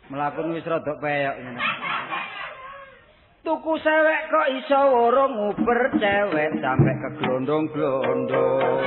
Mlakune wis rada peyok ngene. Tuku sewek kok iso urung nguber cewek sampe keglondong-glondong.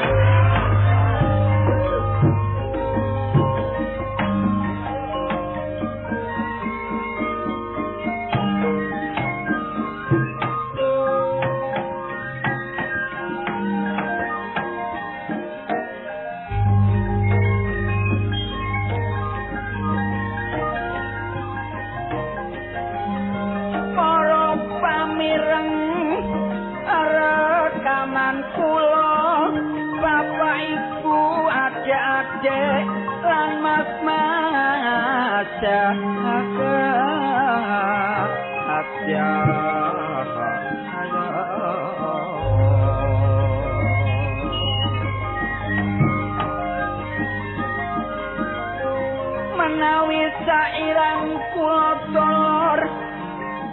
Menawi sairang kula dolor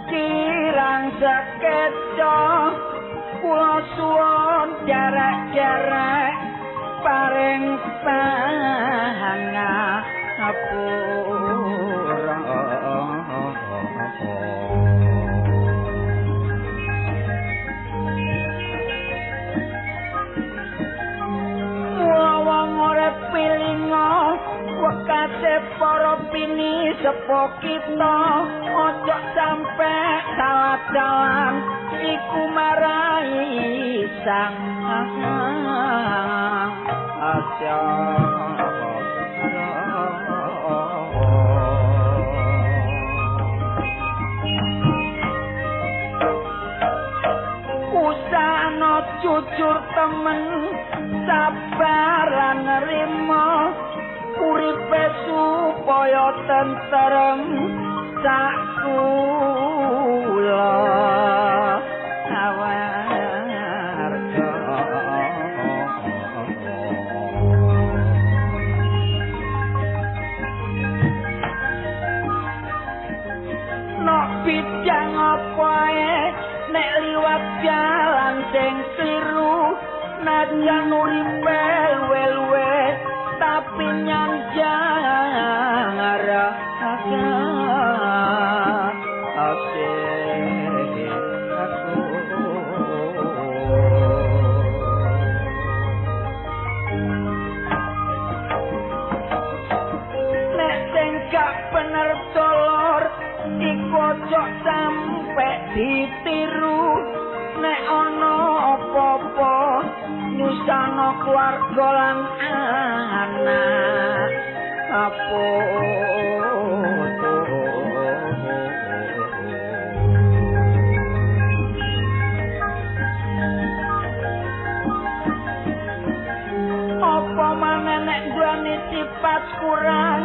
kirang sakeca kula suwun jarak-jarak paring pangapura. Wong ora pilinga wekase para pini sepo kita ojo sampe salah dalan iku marai sang asya. Usahano jujur temen sabar lan nrimo uripe supaya tentrem sak kula awarga. Nok bidang apa ae nek liwat jalan sing kliru najan uripe luwe-luwe tapi nyanjang arah asih aku. Nek sing gak bener dolor iku ojo sampe ditiru. Nek ana apa-apa nyusahno keluarga lan anak apa apa maneh nek duweni sifat kurang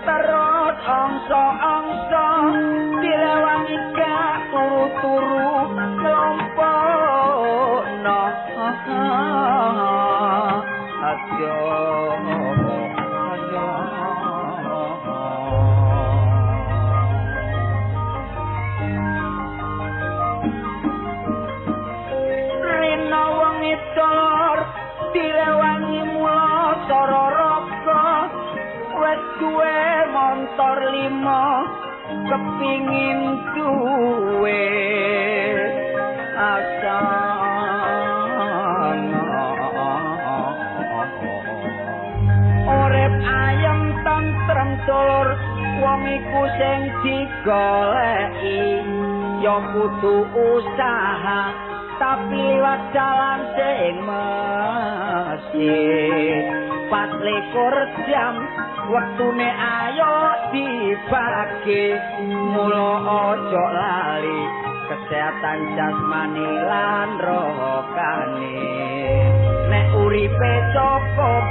terus angsa-angsa direwangi gak turu-turu nglompokno. Ayo ayo rina wengi dolor direwangi mula cara raga wis duwe montor 5 kepingin duwe asa. Urip ayem tentrem dolor wong iku sing digoleki ya kudu usaha tapi liwat jalan sing mesti. 24 jam wektune ayo dibagi mula aja lali kesehatan jasmani lan rohani. Nek uripe cukup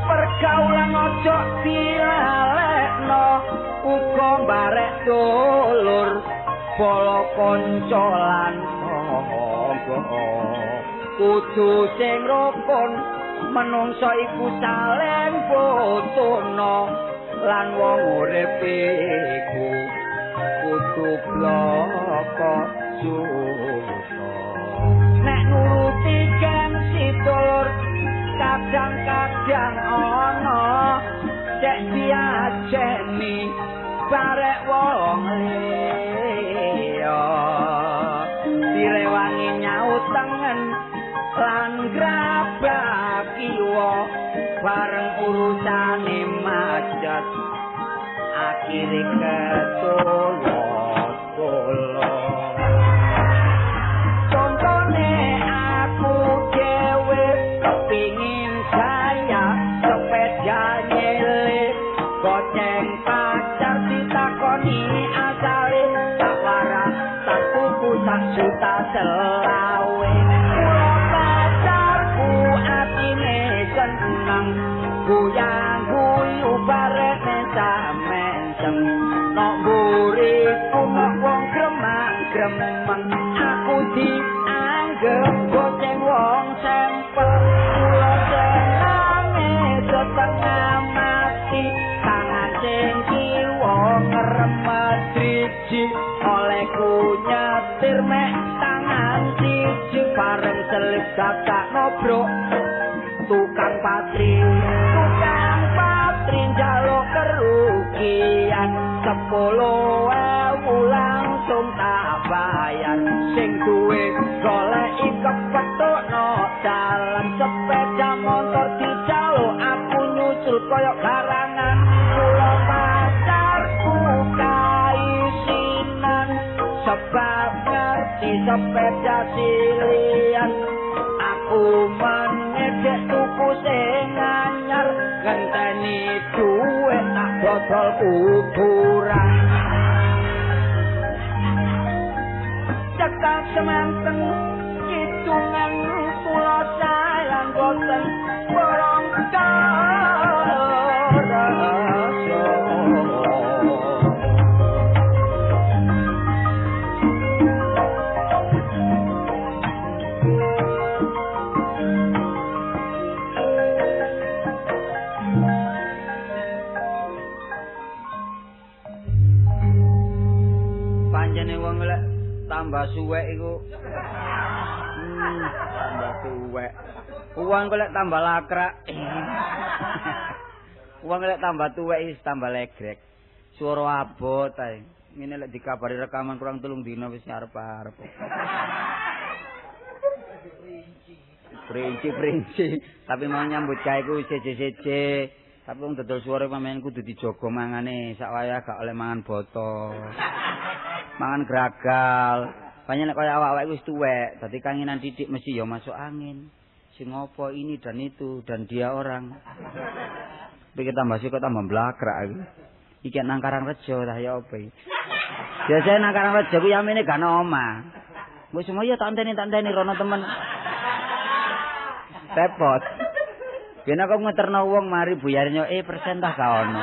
pergaulan ojo dilalekno uga barek dulur bala kanca lan tangga. Kudu sing rukun menungso iku saling butuhna lan wong urip iku kudu bloko suta. Nek nuruti gengsi dulur kadang-kadang ana cek diajeni barek wong liya direwangi nyaut tengen lan grabak kiwa bareng urusane macet akhire ketolo-tolo. Contone aku dhewe kepingin saya sepeda nyelip goceng pacar ditakoni asale tak waras tak tuku sak juta selawe. Kula pacarku atine seneng guyang guyu bareng samensem nok mburiku nok wong gremang-gremeng aku dianggep goceng wong sempel. Kula senenge setengah mati tangan sing kiwa ngremet driji olehku nyetir mek tangan siji bareng selip dadak nobrok tukang patri. Tukang patri njaluk kerugian 10.000 langsung tak bayar. Sing duwe goleki kepethukno dalan sepeda motor dijaluk aku nyusul koyo garangan. Kula pacarku kaisinan sebab ngerti sepeda silian. Aku menedek tuku sing anyar ngenteni duwe tak dodol kuburan. Cekak semanten kidungan kula sae boten borong rasa. Panjene wong lek tambah suwek iku tambah suwek. Wong lek tambah lakrak. Wong lek tambah tuwek wis tambah legrek. Swara abot ae. Ngene lek dikabari rekaman kurang 3 dina wis arep-arep. Princi-princi, tapi mau nyambut gawe ku seje-seje. Tapi wong dodol swara pamene kudu dijaga mangane, sak wayah gak oleh mangan boto. Mangan gragal. Banyak nek kaya awak-awak wis tuwek, dadi kangenan didik mesti ya masuk angin. Sing apa ini dan itu dan dia orang. Pikir tambah sik kok tambah mblakrak aku. Iki nang Karangrejo ta ya apa iki. Biasane nang Karangrejo ku yamene gak ana omah. Mbok semua ya tak anteni rono temen. Repot. Biyen aku ngeterno wong mari buyarnya persen tah gak ono.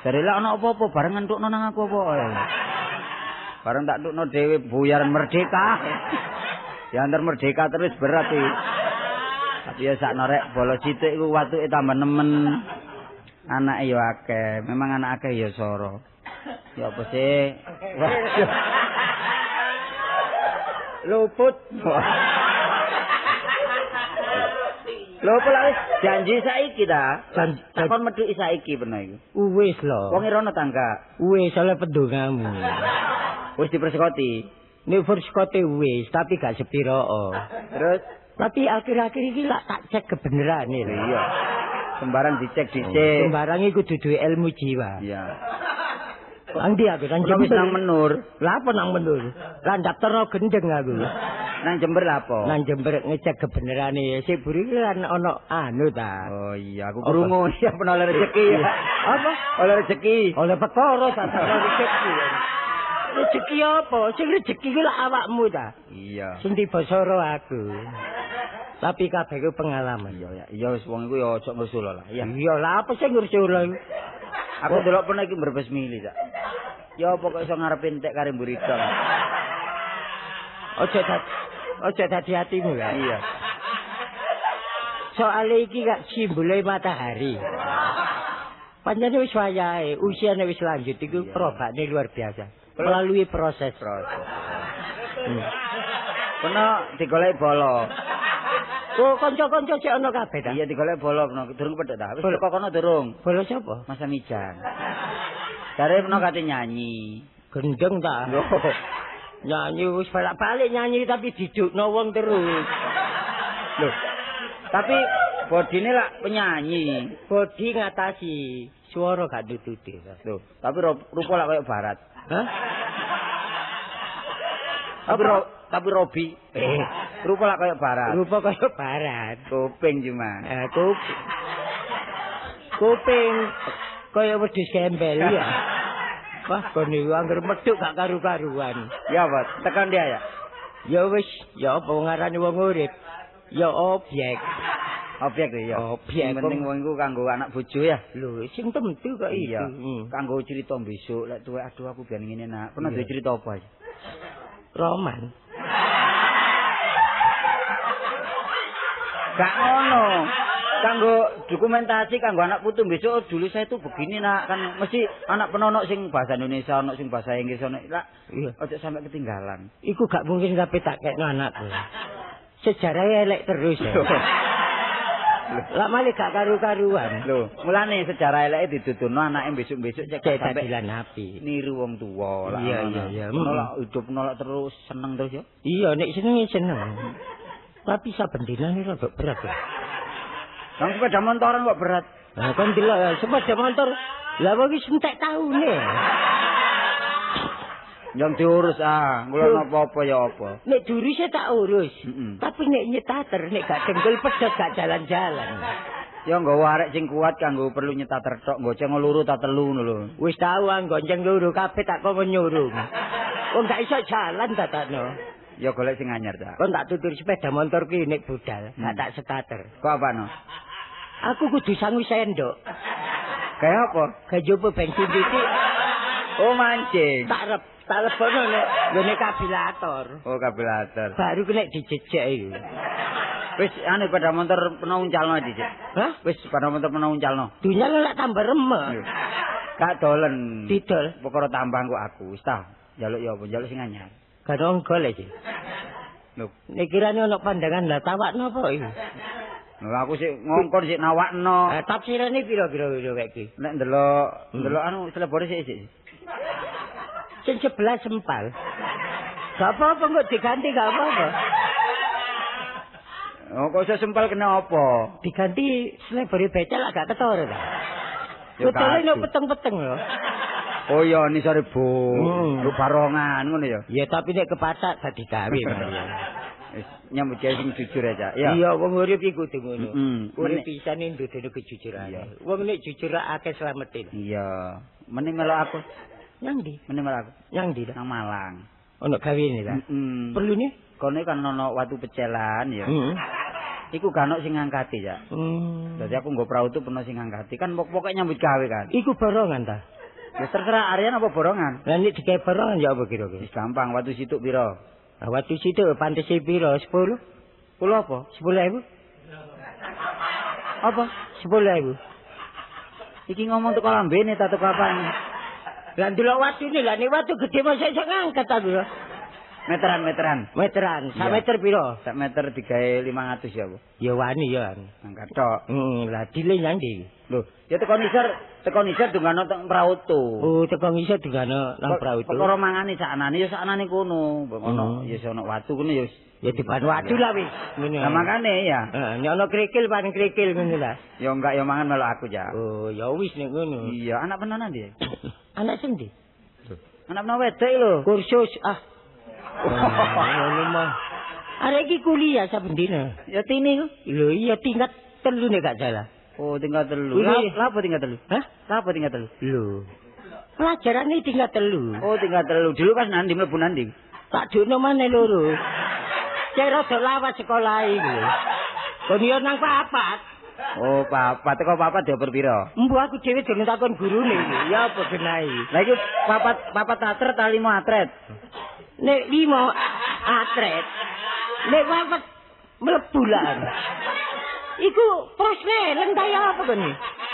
Jare lek ana apa-apa bareng ngentukno nang aku apa. Bareng tak ntukno dhewe buyaran merdeka. Diantar merdeka terus berat iki. Tapi ya sakno rek bolo sithik iku watuke tambah nemen. Anake ya akeh, memang anak akeh ya soro. Ya apa sih? Luput. Lho apa lek wis janji saiki ta? Takon medhuki saiki peno iku. Wis lho. Wong rono ta enggak? Wis oleh pendongamu. Wis dipersekoti. Nek persekote wis, tapi gak sepiro. Terus tapi akhir-akhir iki lak tak cek kebenerane lho. Iya. Sembarang dicek dhisik. Sembarang iku dudu ilmu jiwa. Iya. Andi aku nang Jember nang Menur. Lah apa nang Menur? Lah daftarno gendeng aku. Nang Jember lha apa? Nang Jember ngecek kebenerane. Sik buri kan ana anu ta. Oh iya, aku krungu ya peno oleh rezeki. Apa? Oleh rezeki. Oleh perkara ta rezeki. Rezeki apa? Sing rezeki ku lak awakmu ta. Iya. Sing tiba soro aku. Tapi kabeh ku pengalaman. Iya ya. Iya wis wong iku ya aja ngrusul lah. Iya lah apa sing ngrusul iku? Aku delok pernah iki mbrebes mili tak. Ya apa kok iso ngarepe entek karo mburi tok. Aja Aja dadi hatimu ya. Iya. Soale iki gak simbole matahari. Pancen wis wayahe, usiane wis lanjut iku perobane luar biasa. Melalui proses. Kono digoleki bolo. Oh, kanca-kanca sik ana kabeh ta? Iya, digoleki bolo kono, durung pedhek ta. Wis teko kono durung. Bolo sapa? Mas Mijan. Jare peno kate nyanyi. Gendeng ta? Nyanyi wis balik-balik nyanyi tapi didukno wong terus. Lho. Tapi bodine lak penyanyi. Bodi ngatasi suara gak nututi. Lho, tapi rupa lak koyo barat. Hah? Tapi Robi rupa lak koyo barat. Rupa koyo barat. Kuping cuma. Kuping koyo wedhus gembel ya. Wah, kon niku angger medhuk gak karu-karuan. Ya, Pak, tekan dia ya. Ya wis, ya apa ngarani wong urip? Ya objek. Objek ya. Objek. Penting wong iku kanggo anak bojo ya. Lho, sing tentu kok iya. Itu. Kanggo cerita besok lek tuwek aduh aku biyen ngene nak. Pernah duwe cerita apa? Roman. Gak ngono. Kanggo dokumentasi kanggo anak putu besok dulu saya tuh begini nak kan mesti anak penonok sing bahasa Indonesia ono sing bahasa Inggris ono lak iya. Ojo sampai ketinggalan. Iku gak mungkin tapi tak kekno anakku. Sejarahnya elek terus ya. Lah malah gak karu-karuan. Lho, mulane sejarah eleke dituturno anake besok-besok cek sampe dadilan api. Niru wong tuwa lah. Iya iya iya. Nolak hidup nolak terus seneng terus ya. Iya, nek seneng seneng. Tapi saben dinane rada berat ya. Nang sepeda motoran kok berat. Lah kon delok sepeda motor. Lah wong iki entek taune. Yang diurus ah, kula napa apa ya apa. Nek diurus tak urus. Tapi nek nyetater nek gak dengkul pedhot gak jalan-jalan. Ya nggawa arek sing kuat kanggo perlu nyetater tok, gonceng loro ta telu ngono lho. Wis tau ah gonceng loro kabeh tak kon nyuruh. Wong gak iso jalan tatakno. Ya golek sing anyar ta. Kon tak tutur sepeda motor ki nek budal, gak tak setater. Kok apano? Aku kudu sangu sendok. Kayak apa? Kayak jopo bensin titik. Oh mancing. Tak rep, tak lebono nek nggone kabilator. Oh kabilator. Baru kena dijejek iku. Wis anu sepeda motor peno uncalno dhisik. Hah? Wis sepeda motor peno uncalno. Dunya lek tambah remek. Gak dolen. Didol. Perkara tambah kok aku. Wis ta, njaluk ya apa? Njaluk sing anyar. Gak golek iki. Lho, nek kirane ono pandangan lah tawakno apa iki? Lho aku sik ngongkon sik nawakno. Tafsirane pira-pira kaya iki? Nek ndelok, ndelok anu selebore sik sik. Sing sebelah sempal. Gak apa-apa kok diganti gak apa-apa. Oh kok iso sempal kena apa? Diganti selebore becak lak gak ketara ta. Ketara nek peteng-peteng lho. Oh iya nisore bu, lu barongan ngono ya. Ya tapi nek kepatak gak digawe Maria. Wis nyambut gawe sing jujur aja. Iya, iya wong urip iku kudu ngono. Urip pisane nduduhno kejujuran. Wong nek jujur akeh slamete. Iya. Mending melok aku. Nyang ndi? Mending melok aku. Nyang ndi? Nang Malang. Ono gawene ta? Perlune kono kan ono watu pecelan ya. Iku gak ono sing ngangkati ya. Dadi aku nggo prau tuh peno sing ngangkati. Kan pokoke nyambut gawe kan. Iku borongan ta? Ya terserah Aryan apa borongan. Lah nek digawe borongan ya apa kira-kira? Wis gampang watu situk pira? Lah watu situk pantese pira? 10? 10 apa? 10.000. Apa? 10.000. Iki ngomong teko lambene ta teko apane? Lah ndelok watune lah nek watu gedhe mosok iso ngangkat ta pira? Meteran-meteran. Meteran, sak meter pira? Sak meter digawe 500 ya, Bu. Ya wani ya. Angkat tok. Lah dile nyang ndi? Lho, ya teko nisor dungano teng prautu. Oh, teko ngisor dungano nang prautu. Perkara mangane saknane ya saknane kono. Ono ya ono watu kono ya wis. Ya diban watu lah wis. Ngono. Lah makane ya. Heeh, nek ono krikil paling krikil ngono lah. Ya enggak ya mangan melok aku ya. Oh, ya wis nek ngono. Iya, anak penonan ndi? Anak sing ndi? Anak peno wedok lho. Kursus ah. Ngono mah. Arek iki kuliah saben dina. Ya tini ku. Lho iya tingkat 3 nek gak salah. Oh, tingkat 3. Lha apa tingkat 3? Hah? Lha apa tingkat 3? Lho. Pelajarane tingkat 3. Oh, tingkat 3. Dulu pas nanti mlebu nanti. Tak dukno maneh loro. Cek rada lawas sekolah iki. Kon yo nang papat. Oh, papat. Teko papat dioper pira? Embu aku dhewe durung takon gurune iki. Ya apa genahi. Lah iki papat atret ta 5 atret? Nek 5 atret. Nek wawet mlebu lah. Iku prosneleng ta ya apa kene?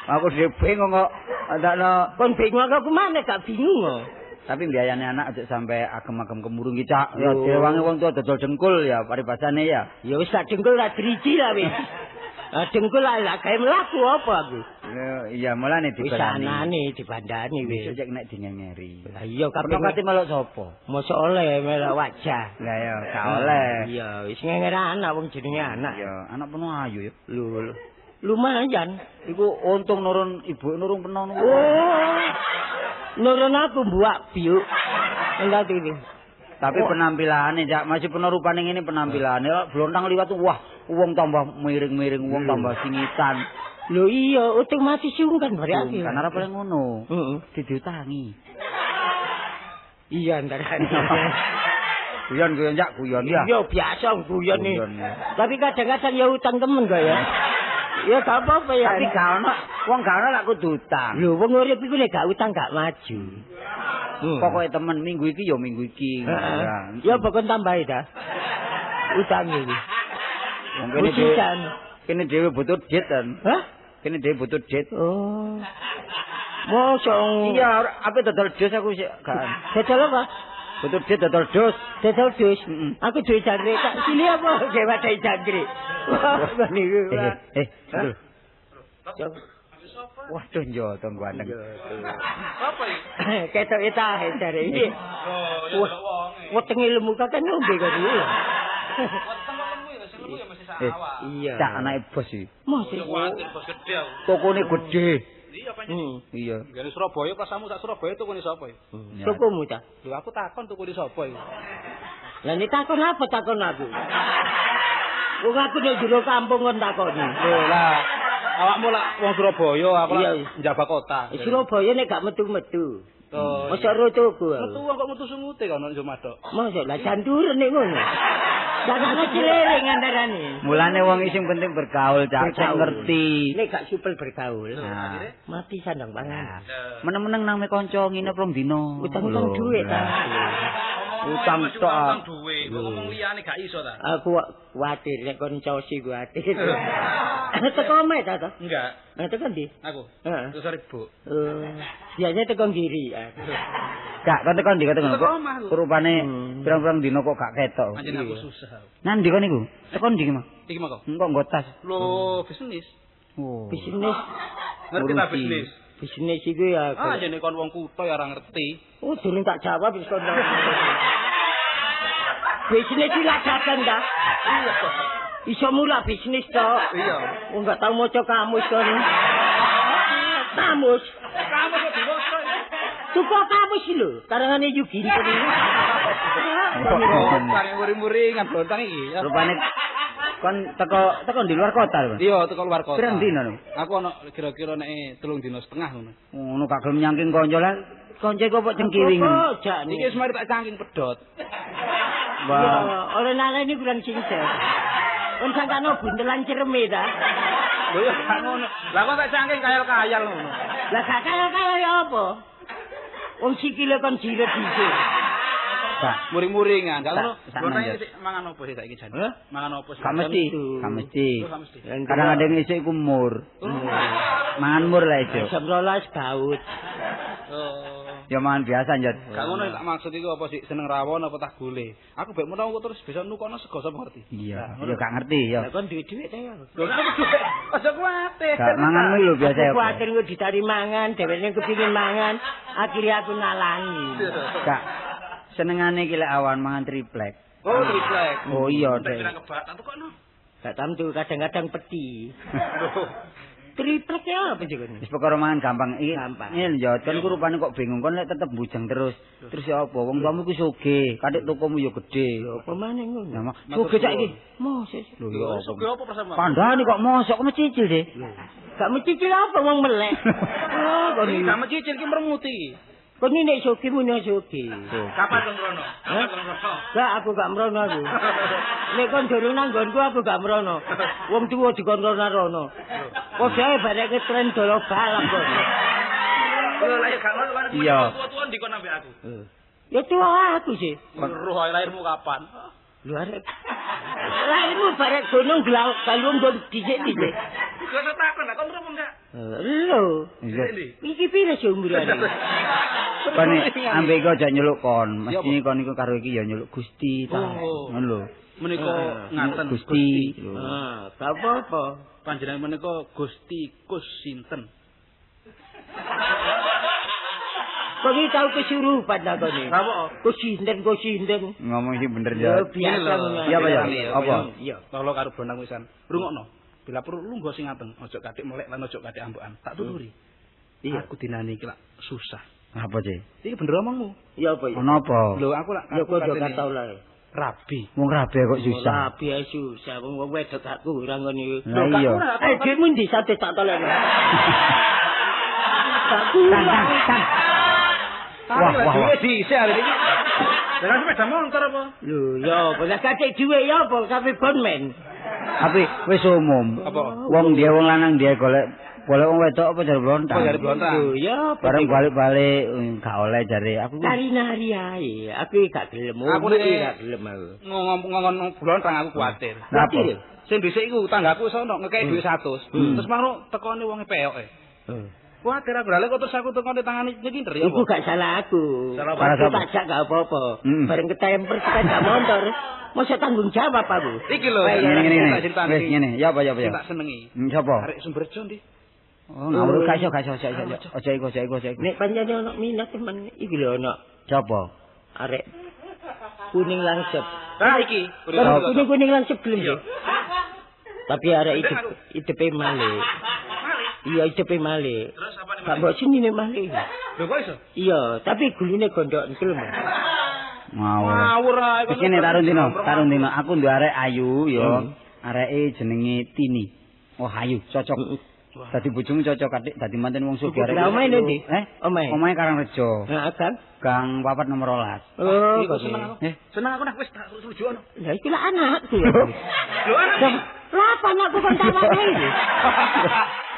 Aku dhewe bingung kok. Ndakno kon bingung aku maneh gak bingung kok. Tapi biayane anak aja sampai agem-agem kemurung iki, Cak. Ya direwangi wong tua dodol dengkul ya paribasane ya. Ya wis tak dengkul tak driji lah wis. Dengkul lah gawe mlaku apa aku. Iya, mulane dibandani. Wis anane dibandani wis. Wis cek nek dingengeri. Lah iya kabeh kate melok sapa? Mosok oleh melok wajah. Lah ya gak oleh. Iya, wis ngenger anak wong jenenge anak. Iya, anak penuh ayu ya. Lho, lumayan. Iku untung nurun ibu nurun penono. Oh. Nurun aku mbuak biuk. Enggak iki. Tapi penampilane, Cak, masih penuh rupane ngene penampilane. Blontang liwat wah, wong tambah miring-miring, wong tambah singitan. Lho iya, otomatis sungkan berarti. Kan ora paling ngono. Heeh. Diutangi. Iya, antarane. Guyon-guyon, Cak, guyon ya. Iya, biasa guyon nih. Tapi kadang-kadang ya utang temen kok ya. Ya gak apa-apa ya. Tapi gak ono, wong gak ono lak kudu utang. Lho, wong urip iku nek gak utang gak maju. Pokoke temen minggu iki ya minggu iki. Ya pokok tambahi ta. Utang iki. Wong kene dhewe. Kene dhewe butuh duit kan. Hah? Kene dhewe butuh duit. Oh. Mosok. Iya, ape dodol dus aku sik gak. Dodol apa? Butuh duit dodol dus. Dodol dus. Aku duwe jangkrik. Tak sini apa gawe wadah jangkrik. Wah, niku. Waduh njoto ganteng. Apa iki? Ketoke tahe jare iki. Oh, ya delok wonge. Wetenge lemu kakek ngombe kok iki. Weteng lemu ya, sing lemu ya mesti sak awak. Iya. Cak anake bos iki. Mosok kuwatir bos gedhe aku. Tokone gedhe. Iya pancen. Iya. Gane Surabaya prasamu sak Surabaya tukune sapa iki? Tukumu ta? Lho aku takon tukune sapa iki. Lah nek takon apa takon aku? Wong aku nek jero kampung kon takoni. Lho lah, awakmu lak wong Surabaya, aku lak njaba kota. Surabaya nek gak metu-metu. Oh. Mosok ro tuku. Metu wong kok metu sungute kok ono Jomadok. Mosok lah janduren nek ngono. Jangan cilering antarane. Mulane wong iki sing penting bergaul, Cak, sing ngerti. Nek gak supel bergaul, mati sandang pangan. Meneng-meneng nang me kanca nginep rong dino. Utang-utang dhuwit ta. Utang tok. Utang dhuwit, kok ngomong liyane gak iso ta? Aku kuwatir nek kon cosi kuwatir. Teko omahe ta to? Enggak. Nah teko ndi? Aku. Heeh. Terus ribuk. Biasanya teko ngiri. Gak, kon teko ndi kok? Rupane pirang-pirang dino kok gak ketok. Anjen aku susah. Nang ndi kon niku? Teko ndi iki, Mas? Iki mah kok. Engko nggo tas. Lho, bisnis. Oh. Bisnis. Ngerti ta bisnis? Bisnis iku ya. Ah, jane kon wong kutha ya ora ngerti. Oh, durung tak jawab wis kon. Bisnis iki lak dagang ta? Iya kok. Iso mula bisnis tok. Iya. Wong gak tau maca kamus kon. Kamus. Kamus kok diwaca ya. Tuku kamus lho, karangane Yugi. Bontang muring-muringan bontang iki. Rupane kon teko di luar kota lho. Iya, teko luar kota. Pirang dino lho? Aku ono kira-kira nek 3,5 dina ngono. Ngono gak gelem nyangking kanca lah. Kanca iku apa cengkiwingen? Iki wis mari tak cangking pedhot. Wah, oleh naleni kurang singset. Kon sangkano buntelan cereme ta? Lho ya gak ngono. Lah kok tak cangking kayal-kayal ngono. Lah gak kayal-kayal ya apa? Wong sikile kon jiret dhisik. Gak muring-muringan. Gak ngono. Bontang iki mangan opo sih saiki jan? Mangan opo sih? Gak mesti. Gak mesti. Kadang-kadang isuk iku mur. Mangan mur lah isuk. Jam 12 baut. Oh. Ya mangan biasa njot. Gak ngono tak maksud iku apa sih seneng rawon apa tah gule. Aku bek menawa kok terus bisa nukono sego sapa ngerti. Iya, ya gak ngerti ya. Lah kon duwe dhuwit ta ya. Lho aku dhuwit. Aja kuwatir. Gak manganmu lho biasa ya. Kuwatir kok ditari mangan, dheweke kepingin mangan, akhirnya aku nalangi. Gak senengane iki lek awan mangan triplek. Oh, triplek. Oh iya, Dek. Pirang kebak tukokno. Gak tamtu kadang-kadang peti. Triplek ya apa sih kon? Wis perkara mangan gampang iki. Gampang. Ngene lho, kon ku rupane kok bingung kon lek tetep bujang terus. Terus ya apa? Wong tuamu ku sugih, katik tokomu ya gedhe. Lho apa maneh ngono? Sugih cak iki. Mosok. Lho ya sugih apa perasaan? Kandhane kok mosok kok mencicil sih. Gak mencicil apa wong melek. Oh, kok iki gak mencicil ki mermuti. Kon iki nek sugih muni sugih. Kapan kon mrono? Kapan kon mrono? Gak aku gak mrono aku. Nek kon durung nang nggonku aku gak mrono. Wong tuwa dikon rono-rono. Padhae barek tren dolo balap kok. Lho lah ya gak ngono kan tua-tuan dikon ambek aku. Ya tuwa aku sih. Roh lahirmu kapan? Lho arek. Laimu barek gunung galung nggon dhisik-dhisik. Gak usah takon, lah kon ro enggak? Lho. Iki pire sih umurane? Kon ambek iki aja nyeluk kon. Mesti kon iku karo iki ya nyeluk Gusti ta. Ngono lho. Menika ngaten Gusti. Heeh, gak apa-apa. Panjenengan menika Gusti Kus sinten? Kok iki tau kesurupan ta kene? Lha apa? Kus sinten, kus sinten. Ngomong sing bener ya. Biasa. Iya apa ya? Apa? Iya. Tolo karo bonang wisan. Rungokno. Bila perlu lungguh sing nganteng, aja katik melek lan aja katik ambekan. Tak tuturi. Iya. Aku dinane iki lak susah. Apa sih? Iki bener omongmu. Iya apa ya? Ono apa? Lho aku lak ya kok gak tau lah. Rabi. Wong rabi kok susah. Rabi ae susah. Wong wedok gak kurang ngene iki. Lho iya. Dhuwitmu ndi sate tak tolekno. Tak kurang. Wah, wah. Duwe dhisik arek iki. Lah sepeda motor apa? Lho ya apa lah kacek dhuwit ya apa kafe bonmen. Tapi wis umum. Apa? Wong dia wong lanang dia golek golek wong wedok apa jare blontang. Apa jare blontang? Lho ya apa. Bareng balik-balik gak oleh jare aku. Nari-nari ae. Aku gak gelem. Aku gak gelem aku. Ngomong blontang aku kuwatir. Kuwatir. Sing dhisik iku tanggaku wis ono ngekeki dhuwit 100. Terus mangro tekone wonge peyoke. Kuwatir aku lha kok terus aku tekone tangane iki ndher ya. Iku gak salah aku. Salah aku pajak gak apa-apa. Bareng ketemper sepeda motor. Masa tanggung jawab aku. Iki lho. Ngene. Wis ngene. Ya apa ya apa ya. Tak senengi. Sapa? Arek Sumberjo ndi? Oh, ngawur gak iso gak iso aja iku aja iku aja iku. Nek pancen ono minat temen iki lho ono. Sapa? Arek kuning langsep. Ah iki. Kuning-kuning langsep gelem ya. Tapi arek idepe male. Iya idepe male. Terus apa nih? Gak mbok senine male. Lho kok iso? Iya, tapi gulune gondok gelem. Ngawur. Ngawur ae. Wis ngene tarun dino. Aku duwe arek ayu ya. Areke jenenge Tini. Oh ayu, cocok. Dadi bojomu cocok adik, dadi manten wong sugih arek. Lah omahe ndi? Omahe. Omahe Karangrejo. Heeh, Gang. Gang 4 nomor 12. Oh, kok seneng aku. Seneng aku nah wis tak rujukono. Lah iki lak anakku. Lho anak. Lah apa anakku kon tawakne iki?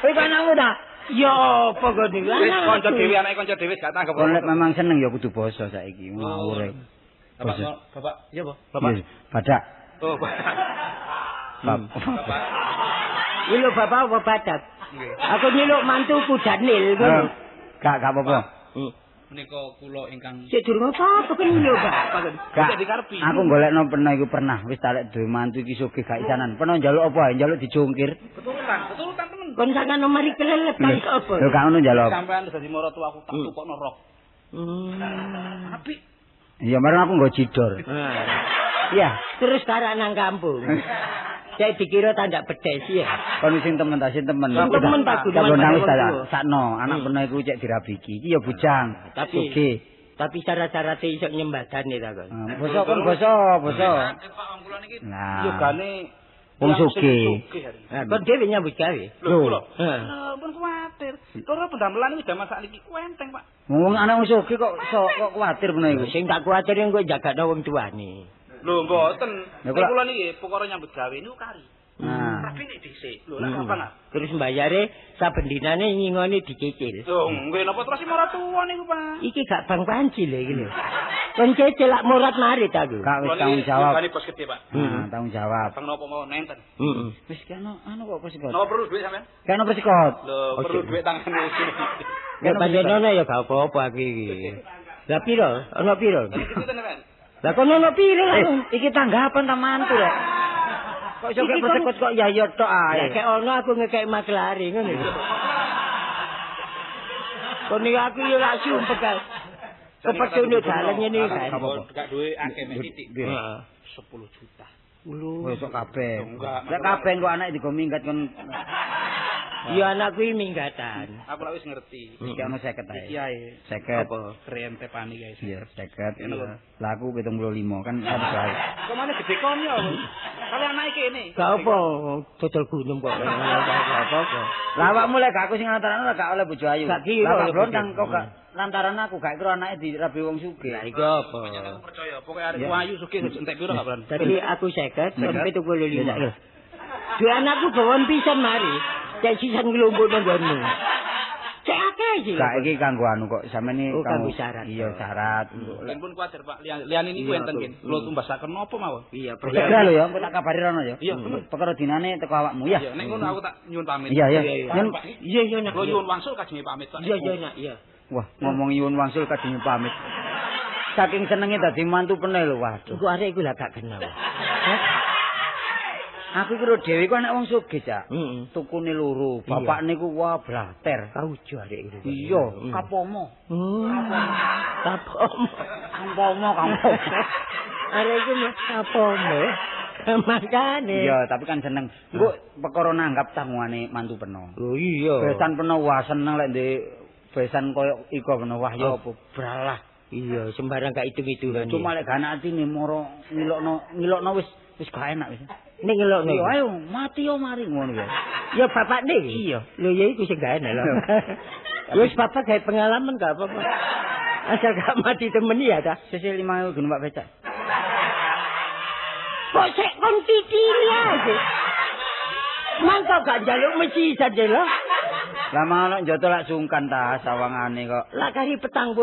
Kowe kok anakmu ta? Ya apa kok niku? Wis kanca dhewe anake kanca dhewe gak tanggep. Kon lek memang seneng ya kudu basa saiki ngawur. Bapak, bapak, iya apa? Bapak. Badak. Oh, bapak. Iki lho bapak apa badak? Aku nyeluk mantuku Daniel ngono. Gak apa-apa. Menika kula ingkang sik durung apa-apa kan lho bapak. Gak dikarepi. Aku golekno peno iku pernah wis tak lek duwe mantu iki sugih gak isanan. Peno njaluk apa ae njaluk dijungkir. Keturutan, keturutan temen. Kon sakano mari kelelepan apa? Lho gak ngono njaluk. Sampean dadi maratuwa aku tak tukokno rok. Apik. Iya marang aku nggo jidor. Iya, terus karak nang kampung. Saya dikira tandak pedes ya. Kon sing temen ta sing temen. Temen ta gunung wis ta sakno, anak peno iku cek dirabiki. Iki ya bujang. Tapi sugih. Tapi syarat-syarate iso nyembadane ta kon. Basa kon basa, basa. Pak wong kula niki Nah. yogane Wong sugih. Nah, kon dhewe nyambut gawe. Lho kula. Pun kuwatir. Loro pendamelan iki jaman sakniki enteng, Pak. Wong anak wong sugih kok kok kuwatir peno iku. Sing tak kuwatir engko jagakno wong tuane. Lho mboten. Nek kula niki perkara nyambut gawe niku kari. Nah. Rabi nek dhisik. Lho lha kapan ah? Terus mbayare saben dinane nyingone dicicil. Lho nggih napa terus maratuwa niku, Pak? Iki gak bang panci lho iki lho. Kon cicil lak murat marit aku. Gak wis tanggung jawab. Kali bos gede, Pak. Nah, tanggung jawab. Bang napa mau nenten? Heeh. Wis kene anu kok persikot. Napa perlu dhuwit sampean? Kene persikot. Lho perlu dhuwit tangane iki. Nek panjenengan ya gak apa-apa aku iki. Lah piro? Ana piro? Lah kono ana piro? Iki tanggapan ta mantu rek. Kok iso kek persekot kok ya ya tok ae. Lah kek ono aku ngekek makelari ngono lho. Kon iki aku yo lak sumpek kae. Kepecune dalan ngene iki kan. Gak duwe akeh mek titik. Heeh. 10 juta. Lho. Wis kok kabeh. Lek kabeh kok anake digo minggat kon. Ya anakku iki minggatan. Aku lak wis ngerti. Iki ono 50 ae. Iki ae. 50. Apa krem tepani guys. Iya, 50. Lah aku 75 kan satu ae. Kok mana gede kon ya? Kali anake kene. Gak apa dodol gunung kok. Gak apa-apa. Lah awakmu lek gak aku sing lantaran ora gak oleh bojo ayu. Gak kira Lah blontang kok gak lantaran aku gak kira anake dirabi wong sugih. Lah iku apa? Aku percaya, pokoke arek ayu sugih entek piro gak berani. Dadi aku 50, kon 75. Dua anakku bawon pisan mari. Cek sisan nglumpuk nang nggonmu. Cek akeh iki. Gak iki kanggo anu kok sampeyan iki kanggo syarat. Iya, syarat. Pun kuwatir Pak, liyane niku enten nggih. Kula tumbasaken napa mawon? Iya, segera lho ya, engko tak kabari rono ya. Iya, perkara dinane teko awakmu ya. Iya, nek ngono aku tak nyuwun pamit. Iya, iya. Iya, iya, nak. Kula nyuwun wangsul kajenge pamit, Pak. Iya, iya, nak, iya. Wah, ngomong nyuwun wangsul kajenge pamit. Saking senenge dadi mantu peneh lho, waduh. Iku arek iku lah gak kenal. Aku iku dhewe iku anak wong sugih, Cak. Tukune loro, bapak niku wah blater. Kaujo arek iku. Iya, kapomo. Kapomo. Kampomo, kampomo. Arek iku mah kapomo. Makane. Iya, tapi kan seneng. Engko perkara nanggap tangungane mantu peno. Oh iya. Besan peno wah seneng lek ndek besan koyo iko peno wah ya apa bralah. Iya, sembarang gak hitung-hitungan. Cuma lek gak anak atine moro ngilokno wis gak enak wis. Ning ngelokno. Iya, ayo mati yo mari ngono ya. Ya bapakne iki. Iya. Lho ya iku sing gak enak lho. Wis bapak gawe pengalaman gak apa-apa. Asal gak mati temen ya ta. Sisih 5.000 nggo numpak becak. Kok sik kon titili ae. Mangko gak njaluk mesisan je lho. Lah malah njoto lak sungkan ta sawangane kok. Lah kari 49,5.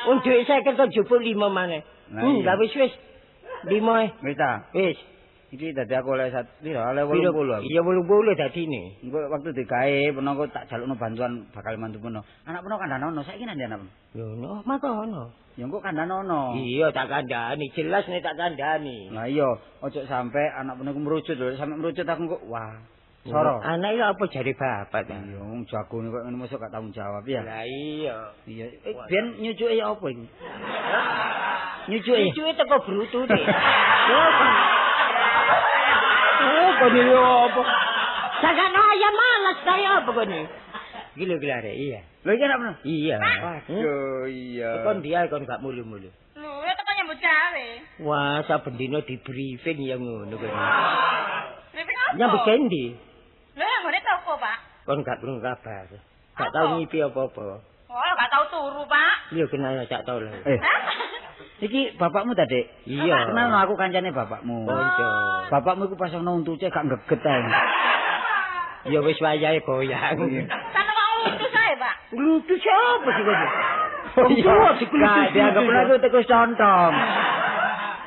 Wong dhuwit 50 kok njupuk 5 maneh. Lah wis wis. 5 e. Wis ta? Wis. Iki dadi aku oleh piro? Oleh 80. Iya 80 dadine. Engko waktu digawe peno kok tak jalukno bantuan bakal mantu peno. Anak peno kandhanono, saiki nang ndi anak peno? Yo no, maka ono. Ya engko kandhanono. Iya tak kandhani, jelas nek tak kandhani. Lah iya, ojo sampe anak peno iku merucut lho, sampe merucut aku kok wah. Soro. Anak iki apa jare bapak ta? Iya, wong jagone kok ngene mosok gak tanggung jawab ya. Lah iya. Iya, biyen nyucuke ya apa iki? Nyucuke. Nyucuke teko brutune. Oh, kok iki apa? Sakano ayam malas kaya apa kene? Iki lho arek, iya. Lho iki anak peno? Iya. Waduh, iya. Kon dia kon gak mulu-mulu. Lho, ya teko nyambut gawe. Wah, saben dina di briefing ya ngono kene. Briefing apa? Nyambut gawe ndi? Lho, nggone toko, Pak. Kon gak krungu kabar. Gak tau ngipi apa-apa. Oh, gak tau turu, Pak. Iya, kenal cak tau lho. Iki bapakmu ta, Dik? Iya. Kenal aku kancane bapakmu. Kanca. Bapakmu iku pas ana untuce gak nggeget ae. Ya wis wayahe goyang. Kan kok nglutus ae, Pak. Nglutus apa sih kok? Wong tuwa diklutus. Dianggap aku tikus contong.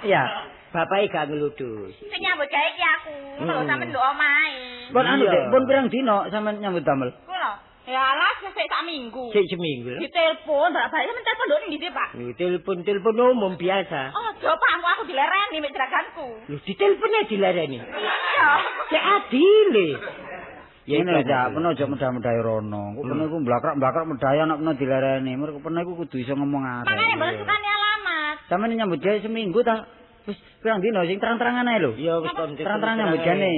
Iya. Bapake gak nglutus. Sing nyambut gawe iki aku, lho sampean nduk omahe. Pun anu, Dik, pun pirang dina sampean nyambut damel? Kula. Ya alah, sik sak minggu. Sik seminggu. Ditelepon, bolak-balik sampean telepon nduk ndi, Pak? Telepon-telepon umum biasa. Ojo, Pak, aku dilereni mek jeraganku. Lho, ditelepon ae dilereni. Iya. Cek adile. Ya ngene lho, Cak, peno aja medah-medahi rono. Kok peno iku mblakrak-mblakrak medahi anak peno dilereni. Mergo peno iku kudu iso ngomong arek. Makane mboten sukani alamat. Sampeyan nyambut gawe seminggu ta? Wis pirang dina sing terang-terangan ae lho. Iya wis kon terang-terangan nyambut gawe.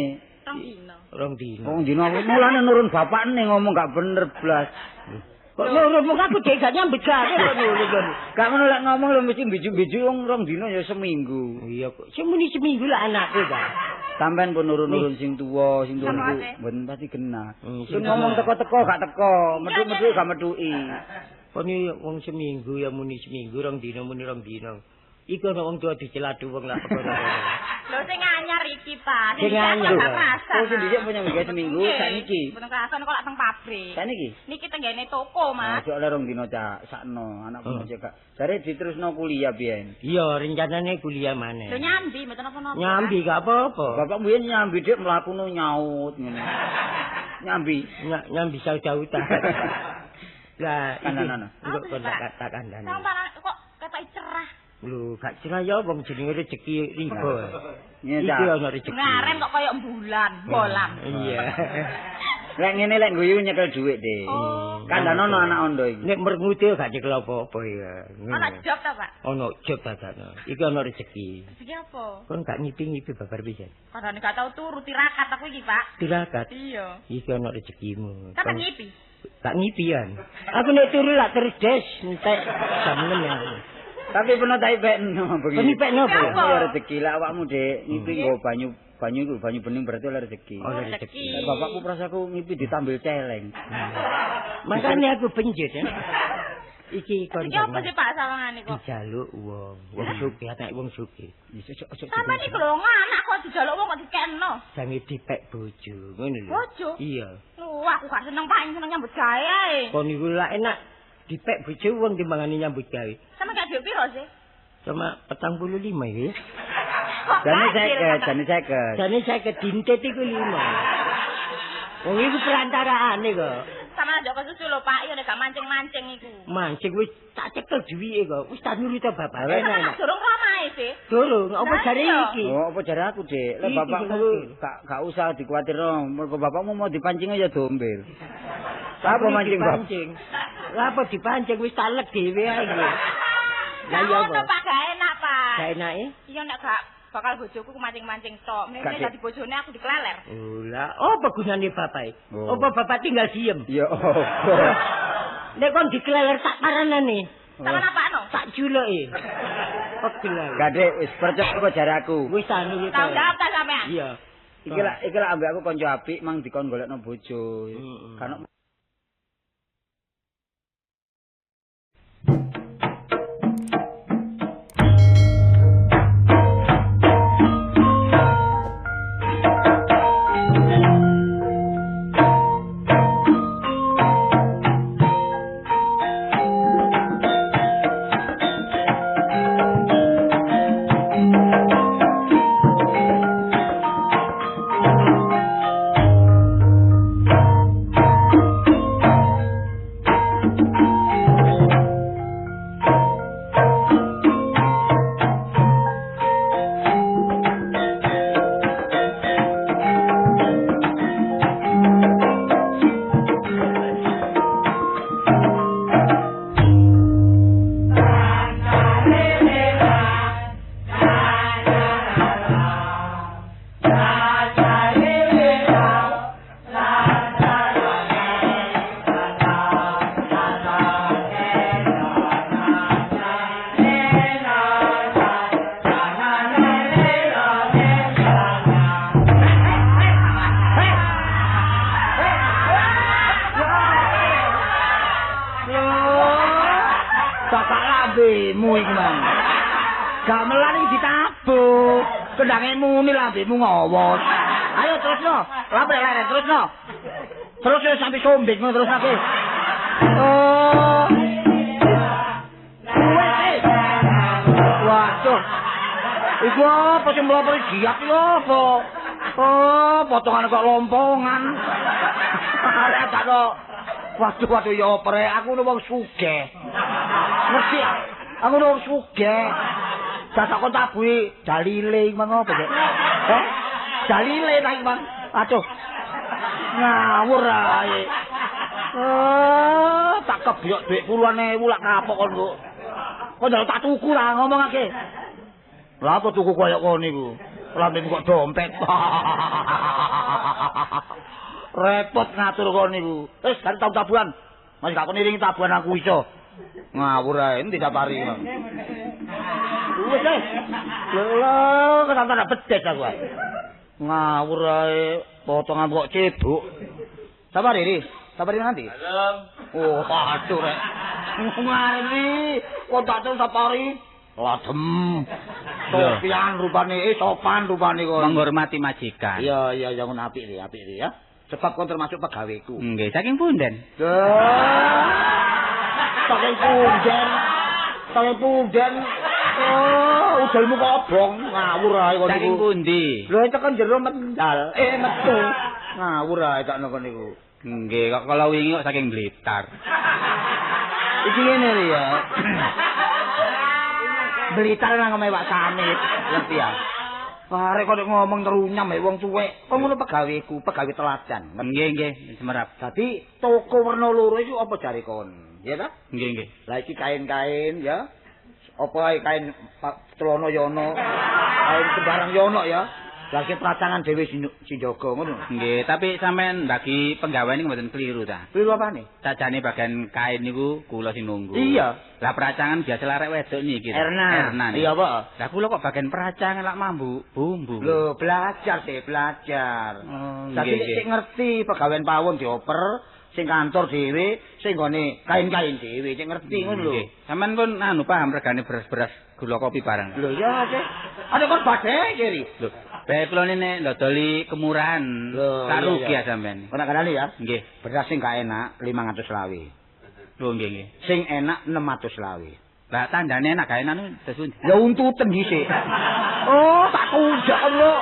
Rong dina. Rong dina. Rong dina mulane nurun bapakne ngomong gak bener blas. Kok nurun mung aku dhek gak nyambut gawe kok nurun kon. Gak ngono lek ngomong lho mesti biju-biju wong rong dina ya seminggu. Iya kok. Sing muni seminggu lah anakku ta. Sampeyan pun nurun-nurun sing tuwa, sing tuwa niku mboten pati genah. Sing ngomong teko-teko gak teko, metu-metu gak metuki. Kon wong seminggu ya muni seminggu, rong dina muni rong dina. Iku ana wong tuwa diceladu wong lak perkara. Lho sing anyar iki, Pak. Sing anyar. Oh, sing dhisik punya gawe seminggu sakniki. Mboten krasan kok lak teng pabrik. Sakniki? Niki tenggene toko, Mas. Ojo oleh rong dina, Cak. Sakno anak punya cek. Jare diterusno kuliah biyen. Iya, rencanane kuliah maneh. Lho nyambi mboten napa-napa. Nyambi gak apa-apa. Bapak biyen nyambi dik mlakune nyaut ngene. Nyambi, nyambi saut-sautan. Lah, kandhane. Kok tak kandhane. Sampeyan kok ketoke cerah. Lho, gak cerah ya wong jenenge rezeki riba. Iki ana rezeki. Ngaren kok koyo bulan, bolam. Iya. Lek ngene lek guyu nyekel dhuwit, Dik. Kandhanono anak ondo iki. Nek merngute gak nyekel apa-apa ya. Ana job ta, Pak? Ana job ta, Kak. Iki ana rezeki. Rezeki apa? Kon gak ngipi-ngipi babar pisan. Kandhane gak tau turu tirakat aku iki, Pak. Tirakat? Iya. Iki ana rezekimu. Sampe ngipi? Gak ngipian. Aku nek turu lak terus des entek jam 6 ya. Tapi pernah tak ipekno bengi. Ipekno apa? Ya rezeki lah awakmu, Dik. Ngipi nggo banyu, banyu iku banyu bening berarti oleh rezeki. Oleh rezeki. Bapakku prasaku ngipi ditambil celeng. Makane aku penjit ya. Iki kon. Iki apa sih Pak sawangane kok? Dijaluk wong, wong sugih, anak wong sugih. Sampeyan iki lho anak kok dijaluk wong kok dikekno. Jange dipek bojo, ngono lho. Bojo? Iya. Lho, Wah, aku gak seneng Pak, seneng nyambut gawe ae. Kon iku lak enak dipek bojo wong timbangane nyambut gawe. Sama gak dhuwit piro sih? Cuma 45 iki. Jane 50, jane 50. Jane 50 dintet iku 5. Wong iku perantaraane kok. Sama njok kesusu lho Pak, ya nek gak mancing-mancing iku. Mancing wis tak cekel duwike kok. Wis tak nurut to bapak. Enak. Durung romae sih. Durung, apa jare iki? Oh, apa jare aku, Dik? Lek bapakmu gak usah dikuwatirno, mergo bapakmu mau dipancing aja dombel. Lah apa mancing, Pak? Lah apa dipancing wis tak lek dhewe ae iki. Lah iya apa? Pak gak enak, Pak. Gak enake? Iya nek gak bakal bojoku mancing-mancing tok. Mene dadi bojone aku dikleler. Oh lah, apa gunane bapake? Apa bapak tinggal diem? Ya apa? Nek kon dikleler tak paranane. Sama apakno? Tak juluke. Pegel aku. Gak Dik, wis percaya kok jare aku. Wis anu iki. Tanggung jawab ta sampean? Iya. Iki lak ambek aku kanca apik mang dikon golekno bojo. Kan gamelan iki ditabuh, kendange muni lambemu ngowot. Ayo terusno, lape leren terusno. Terus sampe sombek ngono terus aku. Oh. Wes. Waduh. Iku apa sing mlopori giat iki apa? Oh, potongan kok lompongan. Arek tak kok. Waduh waduh ya opere, aku nu wong sugih. Ngerti? Aku nu wong sugih. Dadak kon tabuhi dalile iki mang apa, Dek? Heh? Dalile ta iki, Mang? Aduh. Ngawur ae. Oh, tak kebyok dhuwit puluhan ewu lak kapok kon kok. Kon njaluk tak tuku lah ngomongake. Lah apa tuku koyo kon niku? Lambemu kok dompet. Repot ngatur kon niku. Wis kan tau tabuhan. Mas gak kon iringi tabuhan aku iso. Ngawur ae endi sapari, Mang. Wis ae. Lho, ketantan bedes aku. Ngawur ae, potongan kok cebuk. Sabar Ri, sabar nanti. Halo. Oh, aduh rek. Ngene kok tak terus sapari. Ladem. Sopian rupane, sopan rupane kok. Menghormati majikan. Iya, iya, ya ngono apik ri, ya. Sebab kon termasuk pegaweku. Nggih, saking punden. Saking punden. Saking punden. Oh, udelmu kok obong ngawur ae kon niku. Saking pundi? Lho tekan jero mendal. Metu. Ngawur ae tak nang niku. Nggih, kok kala wingi kok saking Blitar. Iki ngene lho ya. Blitar nang omahe Pak Samit, ngerti ya? Arek kok ngomong terunyam wong tuwek. Kok ngono pegaweku, pegawe teladan. Nggih, nggih, semerap. Dadi toko werna loro iku apa jare kon? Ya ta? Nggih, nggih. Lah iki kain-kain ya. Apa ae kain celana ya ono, kain sembarang ya ono ya. Lah sing peracangan dhewe sing jaga ngono. Nggih, tapi sampean bagi penggawean niku mboten keliru ta? Keliru apane? Sajane bagian kain niku kula sing nunggu. Iya. Lah peracangan biasa larek wedok niki. Erna. Erna. Iya, Pak. Lah kula kok bagian peracangan lak mambu bumbu. Lho, belajar sih, belajar. Oh, Dadi sing ngerti pegawean pawon dioper, sing kantor dhewe, sing nggone kain-kain dhewe, sing ngerti ngono lho. Sampeyan pun anu paham regane beras-beras gula kopi barang. Lho ya, Cek. Ada kon badhe kiri. Lho, Bae kula nek ndodoli kemurahan, tak rugi ya sampean. Ora kandhane ya? Nggih. Beras sing gak enak 520. Lho nggih nggih. Sing enak 620. Lah tandane enak gak enak niku terus pundi? Ya untuten dhisik. Oh, tak kunjak lho.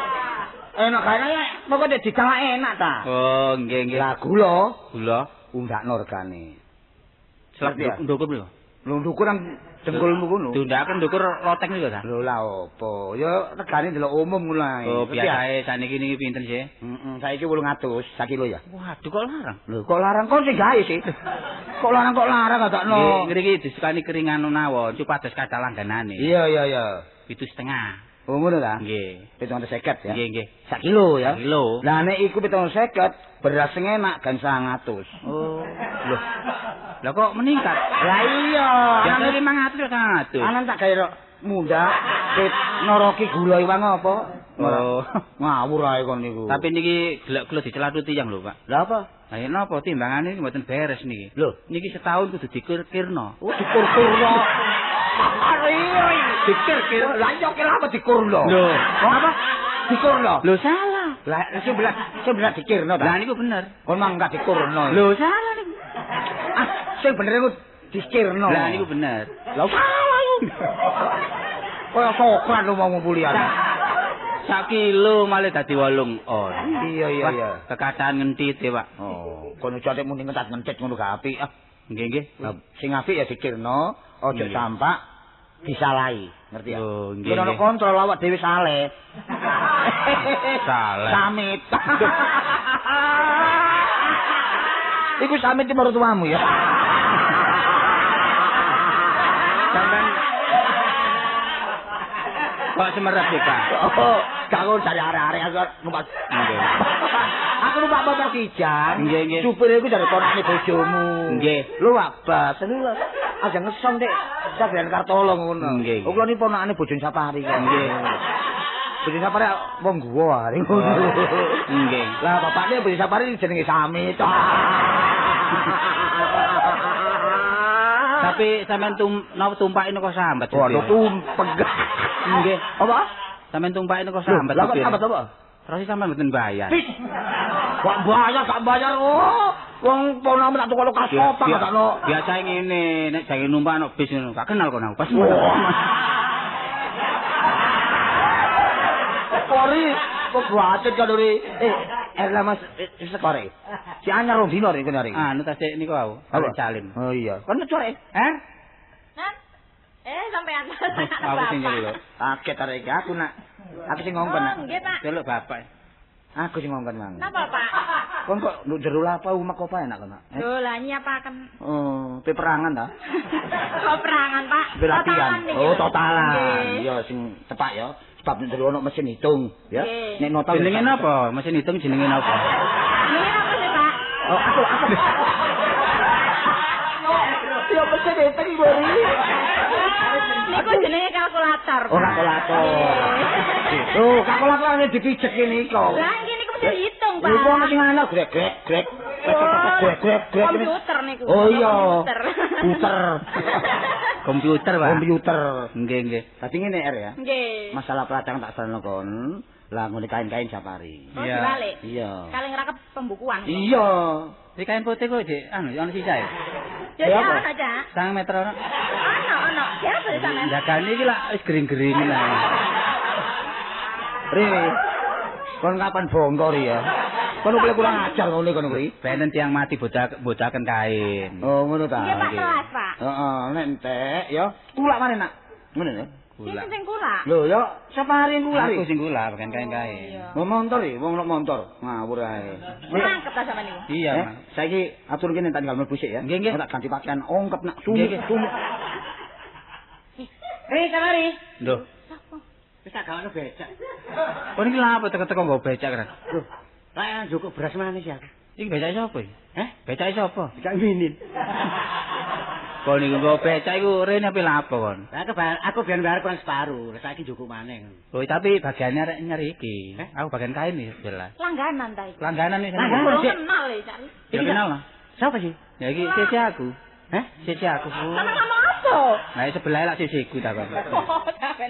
Enak gak enak pokoke dicalak enak ta. Oh, nggih nggih. Lah gula, gula undakno regane. Selak ndukur lho. Lho ndukur nang dengkulmu ngono. Diundakaken ndukur loteng niku ta? Lho lah opo? Ya regane delok umum ngono ae. Oh, biasae saniki niki pinten sih? Heeh, saiki 800 sak kilo ya. Waduh kok larang. Lho kok larang kon sing gawe sih. Kok larang kadakno. Nggih, ngriki disukani keringan mawon supados kathah langganane. Iya iya iya. 7,5. Oh ngono ta? Nggih. 750 ya. Nggih nggih. Sak kilo ya. Sak kilo. Lah nek iku 750 beras sing enak gan 900. Oh. Lho. Lah kok meningkat? Lah iya, biasane 500 900. Anan tak gawe mundhak noroki gula iwang apa? Oh, ngawur ae kon niku. Tapi niki gelek-gelek dicelathu tiyang lho, Pak. Lah apa? Lah napa timbangane mboten beres niki. Lho, niki setahun kudu dikur-kirno. Oh, dikur-kurno. Dikir-kir. Lah iya ki apa dikurno? Lho, apa? Dikurno. Lho salah. Lah sing bener dikirno ta? Lah niku bener. Kon mang gak dikurno. Lho salah niku. Ah, sing bener iku dikirno. Lah niku bener. Lah salah iku. Kaya sokran lho wong ngumpuli aku. Sak kilo malah dadi 8 on. Iya iya iya. Kekatahan ngentite, Pak. Oh, kono jate muni ngentat-ngentit ngono gak apik. Ah, nggih nggih. Sing apik ya dikirno, aja sampak disalahi, ngerti ya? Oh, nggih. Yen ono kontrol awak dhewe saleh. Saleh. Samit. Iku samit mertuamu ya. Sampeyan kok semerep sih, Pak? Oh, gak ngono dari arek-arek aku numpak. Nggih. Aku numpak motor Kijang. Nggih, nggih. Supire iku jare konane bojomu. Nggih. Lho abas, lho. Aja ngesong, Dik. Sabian Kartolo ngono. Nggih. Kula niki ponakane bojone Sapari kok. Nggih. Bojone Sapari wong guwa arek ngono. Nggih. Lah bapakne bojone Sapari jenenge Samit. Tapi sampean tumpake kok sambat. Waduh tumpek. Nggih. Apa? Sampean tumpake kok sambat. Lah kok sambat apa? Terus sampean mboten bayar. Kok bayar gak bayar. Oh, wong ponamu tak tukono kasopak gak ono. Biasae ngene, nek jange numpak ono bis ngono, gak kenal kon aku. Pas. Kori, kok buatet kan ori. Eh, lah Mas sekore. Si anyar rong dino rek kene arek. Anu tasik niku wau, arek Salim. Oh iya. Kon core. Hah? Eh, sampean. Aku sing nyeluk. Kaget arek iki aku nak. Aku sing ngongkon nak. Oh, nggih, Pak. Celuk bapak. Aku sing ngongkon mang. Napa, Pak? Kon kok nduk jero lapa umek apa enak kon, Nak? Lho, lah nyiapaken. Oh, peperangan ta? Kok perangan, Pak? Totalan. Oh, totalan. Iya, sing tepak ya. Sebab nek jero ono mesin hitung, ya. Nek nota jenenge napa? Mesin hitung jenenge napa? Jenenge napa sih, Pak? Oh, aku. Ya mesin hitung iki. Niku jenenge kalkulator. Oh, kalkulator. Oh, kalkulator ini dipijek kene iki. Lah, iki niku mesin hitung, Pak. Iku ono sing ana grek grek grek. Grek grek grek. Komputer niku. Oh iya. Komputer. Komputer, Pak. Komputer. Nggih, nggih. Dadi ngene R ya. Nggih. Masalah peladang tak sarana kon. Lah ngene kain-kain Sapari. Oh, dibalik. Iya. Kaleng rakep pembukuan. Iya. Iki kain putih kok Dik, anu ono sisa ya. Ya ono, Cak. 1 meter ono. Ono, ono. Ya apa sampean? Jagane iki lak wis gering-gering lah. Ri. Kon kapan bongkor ya? Kon boleh kurang ajar ngono kono kuwi. Benten tiyang mati bocaken kain. Oh, ngono ta. Nggih, Pak, telas, Pak. Heeh, nek entek ya. Kulak maneh, Nak. Ngono ya. Kulak. Sing kulak. Lho, ya Sapari kulak. Aku sing kulak bagian kain-kain. Wong montor iki, wong montor. Ngawur ae. Mangkep ta sampean niku? Iya, Mas. Saiki atur kene tak tinggal mlebu sik ya. Nggih, nggih. Tak ganti pakaian ongkep nak sumuk. Ri, Sapari. Lho. Sapa? Wis tak gawakno becak. Kon iki lha apa teko-teko nggo becak kan? Lho, lha njukuk beras maneh sih aku. Iki becake sapa iki? Heh? Becake sapa? Becak minin. Kon niku nggo becak iku rene ape lapo kon? Lah aku biyen bayar kurang separuh, saiki njukuk maneh. Oh, tapi bagiannya arek nyari iki. Aku bagian kain iki jelas. Langganan ta iki? Langganan iki. Langganan kenal iki, Cak. Ya kenal lah. Sapa sih? Ya iki sisi aku. Heh? Sisi aku. Sama ngomong apa Masa? Nah, sebelah lak sisiku ta kok.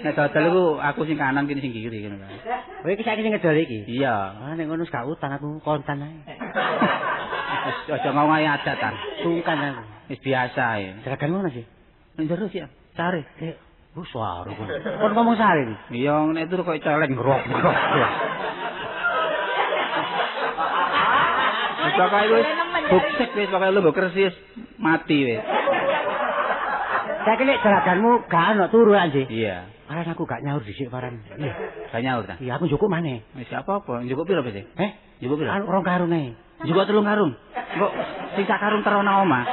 Nek dodol iku aku sing kanan kene sing kiri ngono kae. Kowe iki saiki sing ngedol iki? Iya. Ah nek ngono gak utang aku kontan ae. Wis aja ngomong ae adat ta. Sungkan aku. Wis biasa ae. Jeragan ngono sih. Nek jero sih sare. Bu suara kon. Kon ngomong sare iki. Iya nek turu koyo celeng grok-grok. Wis pokoke wis buksek wis pokoke lu mbok kersi wis mati wis. Saiki nek jeraganmu gak ono turu anjir. Iya. Paran aku gak nyaur dhisik paran. Iya. Gak nyaur ta? Iya aku njukuk maneh. Wis apa-apa, njukuk piro wis? Eh, njukuk piro? Anu 2 karung ae. Njukuk 3 karung. Kok sing sak karung terona omah.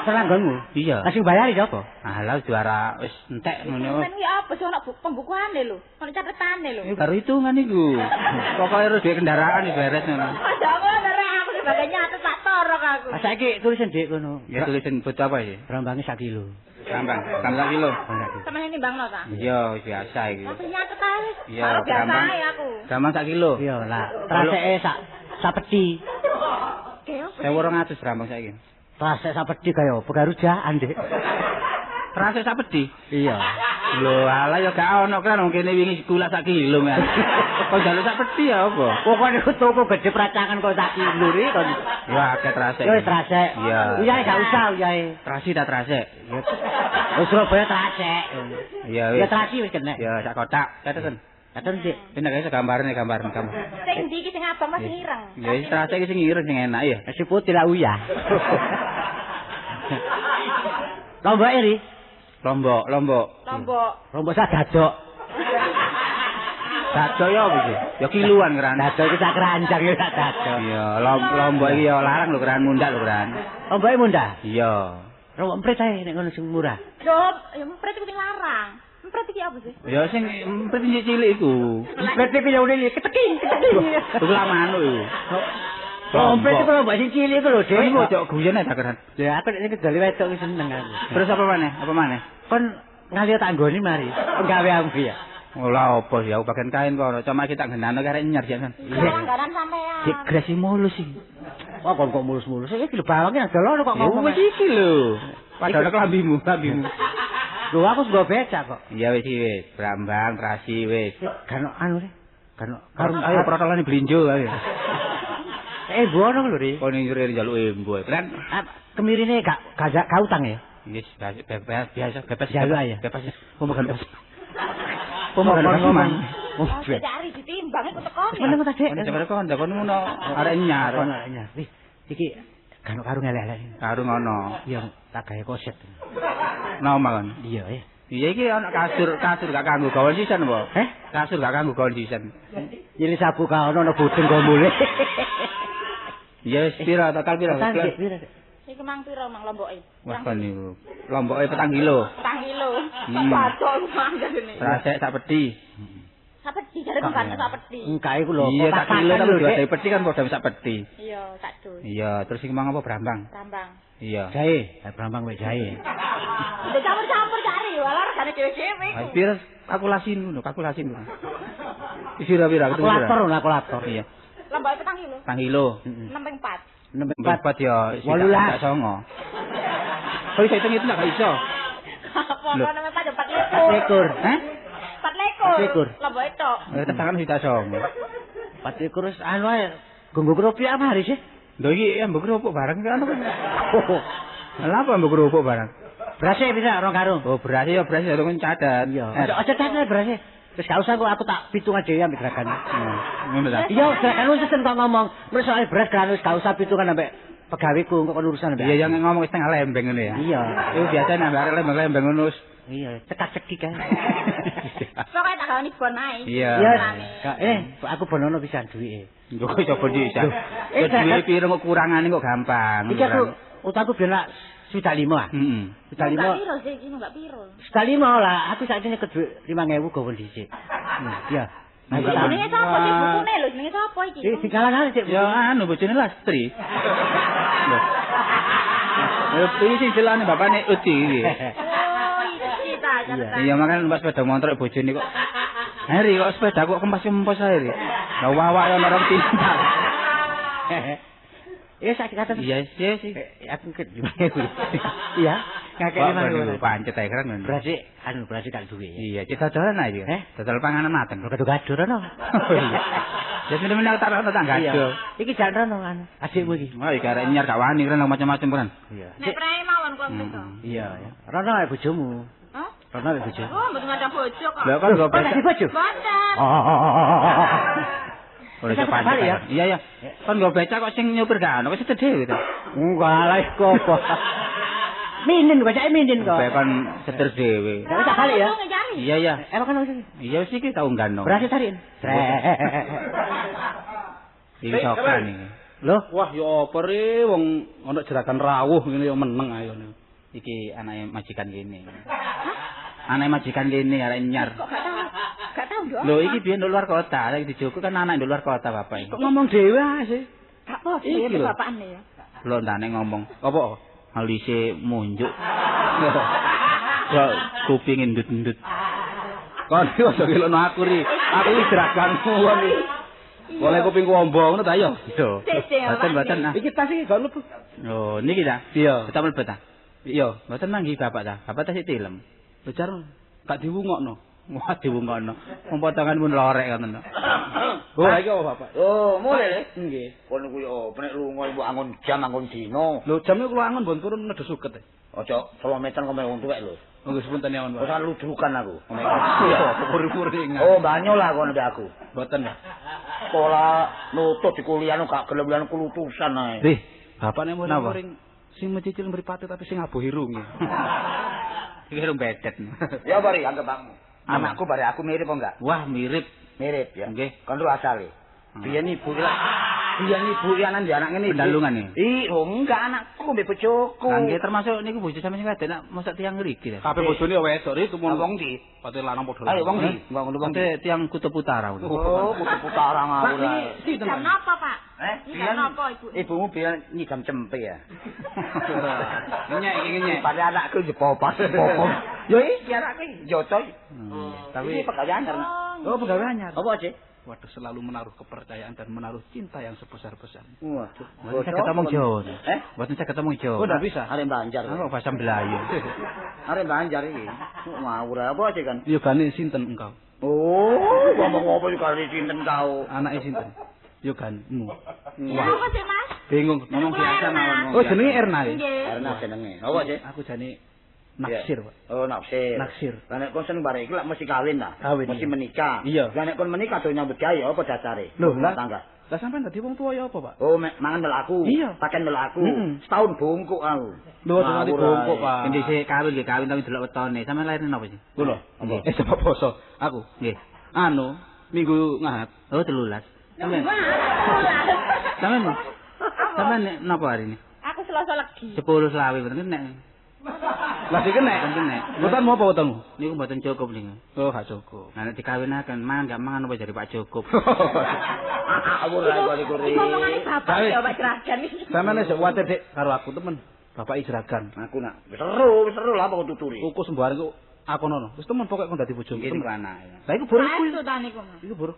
Telanggonmu? Iya. Lah sing bayari sapa? Alah juara wis entek ngono. Sampeyan kuwi apa sih ono pembukuane lho, ono catetane lho. Iku baru hitungan iku. Pokoke harus duwe kendaraan wis beres ngono. Aja ngono rek aku sebagai nyatet tak torok aku. Lah saiki tulisan dhek kono. Ya tulisan bot apa iki? Brambange sak kilo. Brambang, sak kilo. Sampeyan nimbangno ta? Iya, wis biasa iki. Aku nyatet ae wis. Iya, biasa ae aku. Brambang sak kilo. Iya lah, traseke sak peti. 1200 brambang saiki. Trasek sak peti kaya apa garujaan, Dik. Trasek sak peti? Iya. Lho, alah ya gak ono kan wong kene wingi gula sak kilo men. Kok njaluk sak peti ya apa? Pokoke niku toko gedhe pracangan kok sak kilo iki kon. Ya akeh trasek. Ya wis trasek. Iya. Uyahe gak usah uyahe. Trasi ta trasek? Ya. Wis Surabaya trasek. Iya wis. Ya trasi wis kena. Ya sak kotak. Cateten. Cateten, Dik. Enak iso gambarane gambar gambar. Sing ndi iki sing abang mas sing ireng? Ya wis trasek iki sing ireng sing enak ya. Sing putih lah uyah. Lombok iri. Lombok. Lombok sak dadok. Dadok ya apa iki? Ya kiluan keran. Dadok iki sak keranjang ya sak dadok. Iya, lombok iki ya larang lho keran mundak lho keran. Lomboke mundak? Iya. Lombok emprit ae nek ngono sing murah. Lho, ya emprit iku sing larang. Emprit iki apa sih? Ya sing emprit sing cilik iku. Emprit iki ya ngene keteki, keteki. Iku lak manuk iku. Lombok iku lombok sing cilik iku lho, Dik. Iku ojo guyon ae ta keran. Ya aku nek ngedoli wedok iki seneng aku. Terus apa maneh? Apa maneh? Kon ngalih tak nggoni mari. Gawe aku ya. Ora apa sih aku bagian kain kok. Cuma iki tak genano karek nyar jan. Langganan sampean. Dik gresi mulus iki. Wah kon kok mulus-mulus. Iki lho bawange nang kok ngomong. Wis iki lho. Padahal klambimu, klambimu. Lho aku wis nggo becak kok. Iya wis iki wis. Brambang, trasi wis. Gak anu re. Gak karung ayo protolane blinjo ayo. Embo ono lho, Ri. Kon ngiri njaluk embo. Kan kemirine gak utang ya? Wis biasa bebas jaluk ya. Bebas. Wong makan. Wong makan ngomong. Oh, cari ditimbang iku teko. Meneng ta, Dik? Meneng kon kon ngono arek nyar. Kon arek nyar. Wih, iki gak karung elek-elek. Karung ono. Iya, tak gawe koset. Nang omah kon. Iya, ya. Iya iki ana kasur, kasur gak kanggo gawan sisan apa? Heh? Kasur gak kanggo gawan sisan. Nyilih sabu ka ono ana bodeng go mulih. Ya wis pira total pira? Iki mang pira mang lomboke? Wah kon niku. Lomboke 4 kilo. 4 kilo. Bacok mang jarene. Trasek sak peti. Sak peti jare bukan sak peti. Engka iku lho. Iya sak kilo tapi dua peti kan padha sak peti. Iya, sak dus. Iya, terus iki mang apa brambang? Brambang. Iya. Jahe, brambang wek jahe. Udah campur-campur cari, walah regane dhewe-dhewe iku. Pira kalkulasin ngono, kalkulasin. Pira-pira kalkulator, kalkulator. Iya. Lomboke 4 kilo. 4 kilo. 6 ping 4. 6 ping 4 ya 18. 9. Kok iso hitung itu gak iso? Apa 6 ping 4 ya 4 likur. Hah? 4 likur. Lomboke tok. Ya tetangan sita 9. 4 likur wis anu ae gonggo kerupuk apa hari sih? Lho iki mbok kerupuk bareng kan anu. Lha apa mbok kerupuk bareng? Berase bisa 2 karung. Oh, berase ya berase durung catet. Iya. Aja catet berase. Wis gak usah kok aku tak pitungan dhewe ambek gerakan. Ngono ta? Iya, gerakan wis kok ngomong. Wis soal beras kan wis gak usah pitungan ambek pegaweku kok urusan ambek. Iya, yang ngomong setengah lembeng ngono ya. Iya. Iku biasa nambah arek lembeng-lembeng ngono. Iya, cekak-cekik kan. Pokoke tak gawani bon ae. Iya. Aku bonono pisan duwike. Lho kok iso bon pisan. Duwike piro kok kurangane kok gampang. Iki aku utangku biyen lak 25 ah. Heeh. 25. Piro sih iki enggak piro? 25 lah, aku saiki nyeket dhuwit 5000 gawe dhisik. Iya. Jenenge sapa sih bukune lho, jenenge sapa iki? Iki dikalang-kalang sik. Ya anu bojone Lastri. Lho. Lho iki sing jelane bapakne Uti iki. Oh, iki ta catatan. Iya, makane numpak sepeda motor bojone kok. Heri kok sepeda kok kempas-kempos ae. Lah wawak yo ora timbang. Iya, sakit kata. Iya, iya sih. Aku ke 5000. Iya. Ngakek 5.000. Pancet ae keren ngono. Berarti anu berarti tak duwe. Iya, cek dodolan ae iki. Dodol panganan mateng. Gado-gado rono. Iya. Ya semene tak rono tak gado. Iki jan rono anu. Adikmu iki. Wah, iki arek nyar gak wani keren macam-macam keren. Iya. Nek prae mawon kula mriku. Iya, ya. Rono ae bojomu. Hah? Rono ae bojo. Oh, mboten ada bojo kok. Lah kan nggo becak. Bojo. Mboten. Ora iso pancet ya. Iya, ya. Kon nggo becak kok sing nyupir gak ono, wis dhewe to. Enggak lah kok. Minin becake minin kok. Kon setir dhewe. Lah tak balik ya. Iya, iya. Emang kan iya wis iki tak unggahno. Berarti tariin. Iki sokan iki. Lho, wah ya apa re wong ana jeragan rawuh ngene ya meneng ayo. Iki anake majikan kene. Anake majikan kene arek nyar. Kok gak tau? Gak tau nduk. Lho iki biyen nduk luar kota, saiki dijogo kan anak nduk luar kota bapak iki. Kok ngomong dhewe ae sih? Gak apa dhewe bapakne ya. Lho ndane ngomong. Apa? Alise munjuk. Kok kuping endut-endut. Kon iki aja ngelokno aku ri. Aku iki jeraganmu kon iki. Oleh kupingku ombo ngono ta ya? Iya. Mboten-mboten. Iki tas iki gak mlebu. Oh, niki ta? Iya. Tetep mlebu ta? Iya. Mboten manggi bapak ta. Bapak tasik tilem. Lho jar gak diwungokno. Wah, diwungokno. Wong potongan pun lorek ngoten. Oh, iki apa bapak? Oh, mulih le. Nggih. Kono kuwi opo nek lunga ibu angon jam angon dina. Lho jam iku kula angon mbon turun nedhe suket. Aja kilometer kok wong tuwek lho. Nggih sepunten ya, Pak. Ora ludrukan aku. Iya, puri-puri. Oh, banyo lah kono mbek aku. Mboten, Pak. Sekolah nutut di kuliah gak gelem lan kulutusan ae. Lih, bapak nek muring sing mencicil mripate tapi sing aboh irunge. Iki irung bedet. Ya bari anggapmu. Anakku bare aku mirip apa enggak? Wah, mirip. Mirip ya. Nggih. Kon ro asale. Biyen ibu iki biyen ibu iki anan anak ngene iki. Pendalungan iki. Ih, oh enggak anakku mbek bojoku. Lah nggih termasuk niku bojo sampeyan sing wedok nak mosok tiyang ngriki ta. Kabeh bojone ya wedok iki tumon. Wong ndi? Pate lanang padha. Ayo wong ndi? Wong ngono wong ndi? Tiyang Kutub Utara ngono. Oh, Kutub Utara ngawur ae. Jam napa, Pak? Eh, jam napa ibu? Ibumu biyen nyidam cempe ya. Ngenyek iki ngenyek. Padahal anakku jepopas popom. Ya iki anakku iki jocoy. Tapi iki pegawai anyar. Oh, pegawai anyar. Apa sih? Waduh, selalu menaruh kepercayaan dan menaruh cinta yang sebesar-besarnya. Waduh, mboten saged ngomong Jawa. Eh? Mboten saged ngomong Jawa. Oh, ndak bisa. Arek Banjar. Kok bahasa Melayu. Arek Banjar iki. Ngawur apa sih kan? Yogane sinten engkau? Oh, ngomong apa yogane sinten kau? Anake sinten? Yoganmu. Wah. Apa sih, Mas? Bingung ngomong biasa mawon. Oh, jenenge Erna ya? Erna jenenge. Apa sih? Aku jane naksir, Pak. Oh, naksir. Naksir. Lah nek kon seneng bare iki lak mesti kawin ta? Mesti menikah. Iya. Lah nek kon menikah do nyambut gawe apa dasare? Lho, lah tangga. Lah sampean dadi wong tuwa ya apa, Pak? Oh, mangan melok aku. Paken melok aku. Setahun bungkuk aku. Lho, aja nganti bungkuk, Pak. Endi sik kawin nggih kawin tapi delok wetone. Sampeyan lahir napa sih? Kula. Eh, sebab poso. Aku. Nggih. Anu, minggu ngahat. Oh, 13. Sampeyan. Sampeyan. Sampeyan napa hari ini? Aku Selasa Legi. 10 selawe mboten nek. Lah iki nek. Mboten mau apa wetengmu? Niku mboten cukup niku. Oh, gak cukup. Lah nek dikawinaken mangan gak mangan apa jare Pak Cukup. Awur ae kok iku ri. Ngomongane bapak ya Pak Jeragan. Sampeyan wis kuwatir Dik karo aku temen. Bapak Jeragan. Aku nak seru, seru lah apa tuturi. Kuku sembarang iku aku nono. Wis temen pokoke kon dadi bojomu. Iki niku anake. Lah iku buruhku. Iku buruh.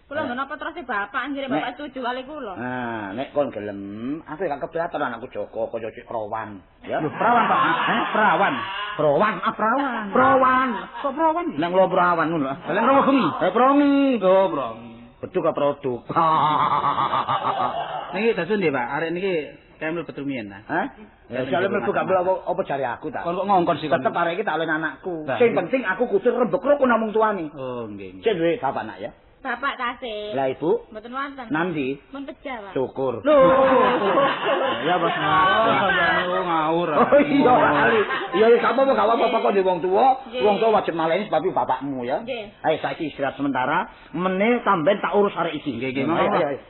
Kula nggo napa terus bapak anjire bapak setuju kali kula. Nah, nek kon gelem, aku gak keberatan anakku Joko kaya cek perawan, ya. Lho, perawan, Pak. Heh, perawan. Perawan, ah perawan. Perawan. Kok perawan? Nang lo perawan ngono. Lah nang rowo bengi. Eh, prongi. Oh, prongi. Beduk ke produk. Niki dasun nggih, Pak. Arek niki kaya mlebet rumiyin ta. Hah? Ya soalnya mlebu gak mlebu apa jare aku ta. Kon kok ngongkon sih Tetep arek iki tak oleh anakku. Sing penting aku kudu rembug rukun namung tuane. Oh, nggih. Sing duwe bapak nak ya. Bapak tasih. Lah ibu? Mboten wonten. Nanti? Mun pejah, Pak. Syukur. Lho. Ya, Mas. Ngawur. Oh iya, Ali. Iya, gak apa-apa, gak apa-apa kok wong tuwa. Wong tuwa wajib maleni sebab bapakmu ya. Ayo saiki istirahat sementara, meneh sampean tak urus arek iki. Nggih, nggih. Ayo, ayo.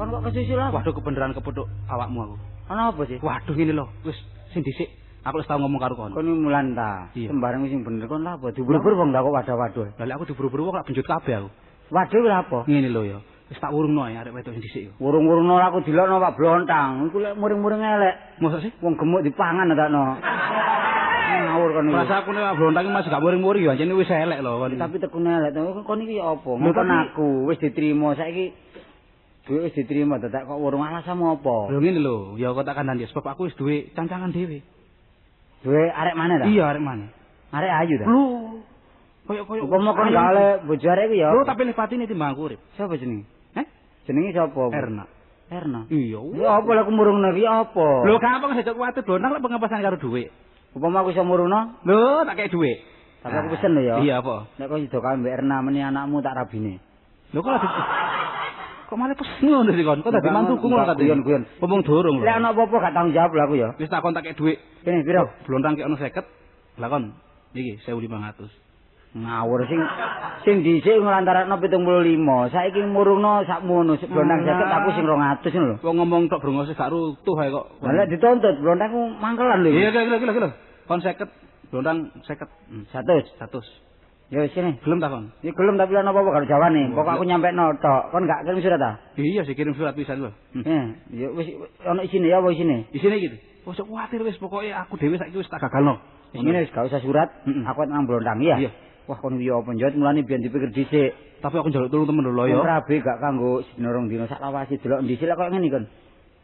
Kon kok kesusu lah? Waduh kebenaran kepethuk awakmu aku. Ana apa sih? Waduh ngene lho, wis sing dhisik aku wis tau ngomong karo kon. Kon mulan ta. Sembarang sing bener kon lha apa diburu-buru wong kok wadah-waduh. Lah lek aku diburu-buru wong lak benjut kabeh aku. Waduh lha apa? Ngene lho ya. Wis tak wurungno ae arek wedok sing dhisik yo. Wurung-wurungno aku dilokno Pak Blontang. Iku lek muring-muring elek. Mosok sih? Wong gemuk dipangan takno. Ngawur kon iki. Rasa aku nek Blontang iki masih gak muring-muring yo anjene wis elek lho kon. Tapi tekune elek to. Kon iki ya apa? Ngkon aku wis diterima saiki duwe wis diterima dadak kok wurung alasanmu apa? Lho ngene lho, ya kok tak kandhani sebab aku wis duwe cancangan dhewe. Duwe arek mana ta? Iya arek mana. Arek ayu ta? Lho. Koyo-koyo upama kon gak oleh bojo arek iku ya. Lho tak pilih patine timbang aku urip. Sapa jenenge? Heh? Jenenge sapa? Erna. Erna. Iya. Ya apa lek aku murungno iki apa? Lho gampang sejak kuwatir blonang lek pengepasan karo dhuwit. Upama aku iso murungno? Lho tak kei dhuwit. Tapi aku pesen lho ya. Iya apa? Nek kok sida kae mbek Erna meni anakmu tak rabine. Lho kok lagi kok malah pesen ngono sih kon. Kok dadi mantuku ngono kate. Guyon-guyon. Ngomong durung lho. Lek ana apa-apa gak tanggung jawab lho aku ya. Wis tak kon tak kei dhuwit. Kene piro? Blontang kek ono 50. Lah kon iki 1500. Ngawur sing sing dhisik nglantarakno 75, saiki murungno sakmono, blontang 50 aku sing 200 ngono lho. Wong ngomong tok brongose gak rutuh ae kok. Lah lek dituntut blontang ku mangkelan lho. Iya iya iya. Kon 50, blontang 50. 100. 100. Ya wis kene. Gelem ta kon? Ya gelem tapi lan apa-apa karo jawane. Pokok aku nyampekno tok. Kon gak kirim surat ta? Iya sih kirim surat pisan lho. Ya wis ono isine ya apa isine? Isine iki. Ojo kuwatir wis pokoke aku dhewe saiki wis tak gagalno. Ngene wis gak usah surat, aku nang blontang ya. Iya. Wah kon iki apa njot mulane biyen dipikir dhisik. Tapi aku njaluk tulung temen lho ya. Rabi gak kanggo sedina rong dina sak lawase delok dhisik lek koyo ngene kon.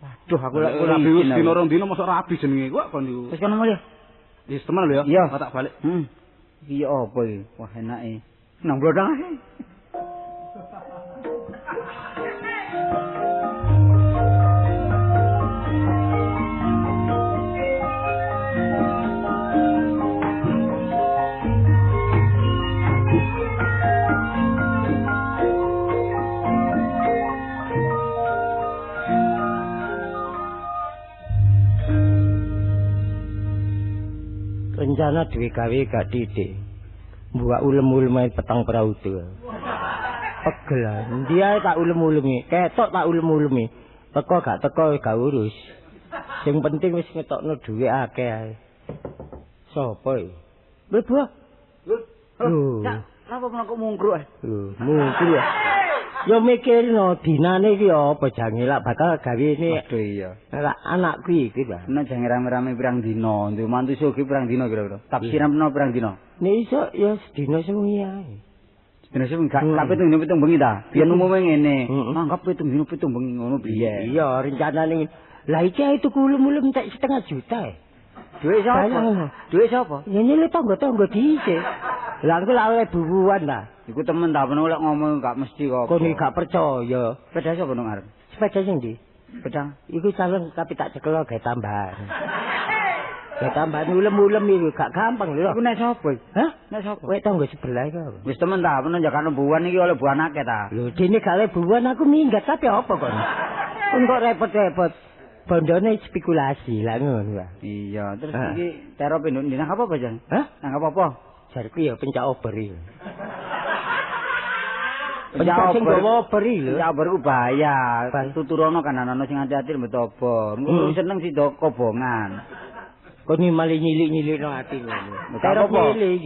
Waduh aku lek rabi wis dina rong dina mosok rabi jenenge kok kon iku. Wis kono mulih. Wis temen lho ya. Iya. Tak balik. Iki apa iki? Wah enake. Nang blodang ae. Rencana duwe gawe gak titik. Mbuak ulem-uleme petang prautu. Pegel. Endi ae tak ulem-ulemi, ketok tak ulem-ulemi. Teko gak teko gak urus. Sing penting wis ngetokno dhuwit akeh ae. Sopo iki? Mlebu. Lho, Cak, lha apa kok mungkruk ae? Lho, mungkruk. Ya mikirno dinane iki apa jange lak bakal gawene. Waduh iya. Lak anakku iki ta. Nek jange rame-rame pirang dina, duwe mantu sugih pirang dina kira-kira. Tafsiran peno pirang dina. Nek iso ya sedina sewengi ae. Sedina sewengi gak 7 dina 7 bengi ta. Biyen umume ngene, anggap 7 dina 7 bengi ngono biyen. Iya, rencanane. Lah iki ae tuku ulem-ulem tek 0,5 juta. Duit sapa? Duit sapa? Ya nyilih tangga-tangga dhisik. Lah engko lak oleh bubuan ta. Iku temen ta peno lek ngomong gak mesti kok. Kon iki gak percaya. Sepeda sapa nang arep? Sepeda sing ndi? Sepeda. Iku calon tapi tak cekel gawe tambahan. Gawe tambahan ulem-ulem iku gak gampang lho. Iku nek sapa iki? Hah? Nek sapa? Wek tangga sebelah iku. Wis temen ta peno jagano buwan iki oleh buan akeh ta. Lho dene gak oleh buwan aku minggat tapi apa kon? Kon kok repot-repot. Bondone spekulasi lah ngono wae. Iya, terus iki terop nduk nang apa Jan? Hah? Nang apa-apa? Jarku ya pencak obor iki. Pencak sing gawa obor iki lho. Pencak obor ku bahaya. Tuturono kan ana sing ati-ati mbet obor. Engko seneng sida kobongan. Kon iki malah nyilik-nyilikno ati ngono. Terop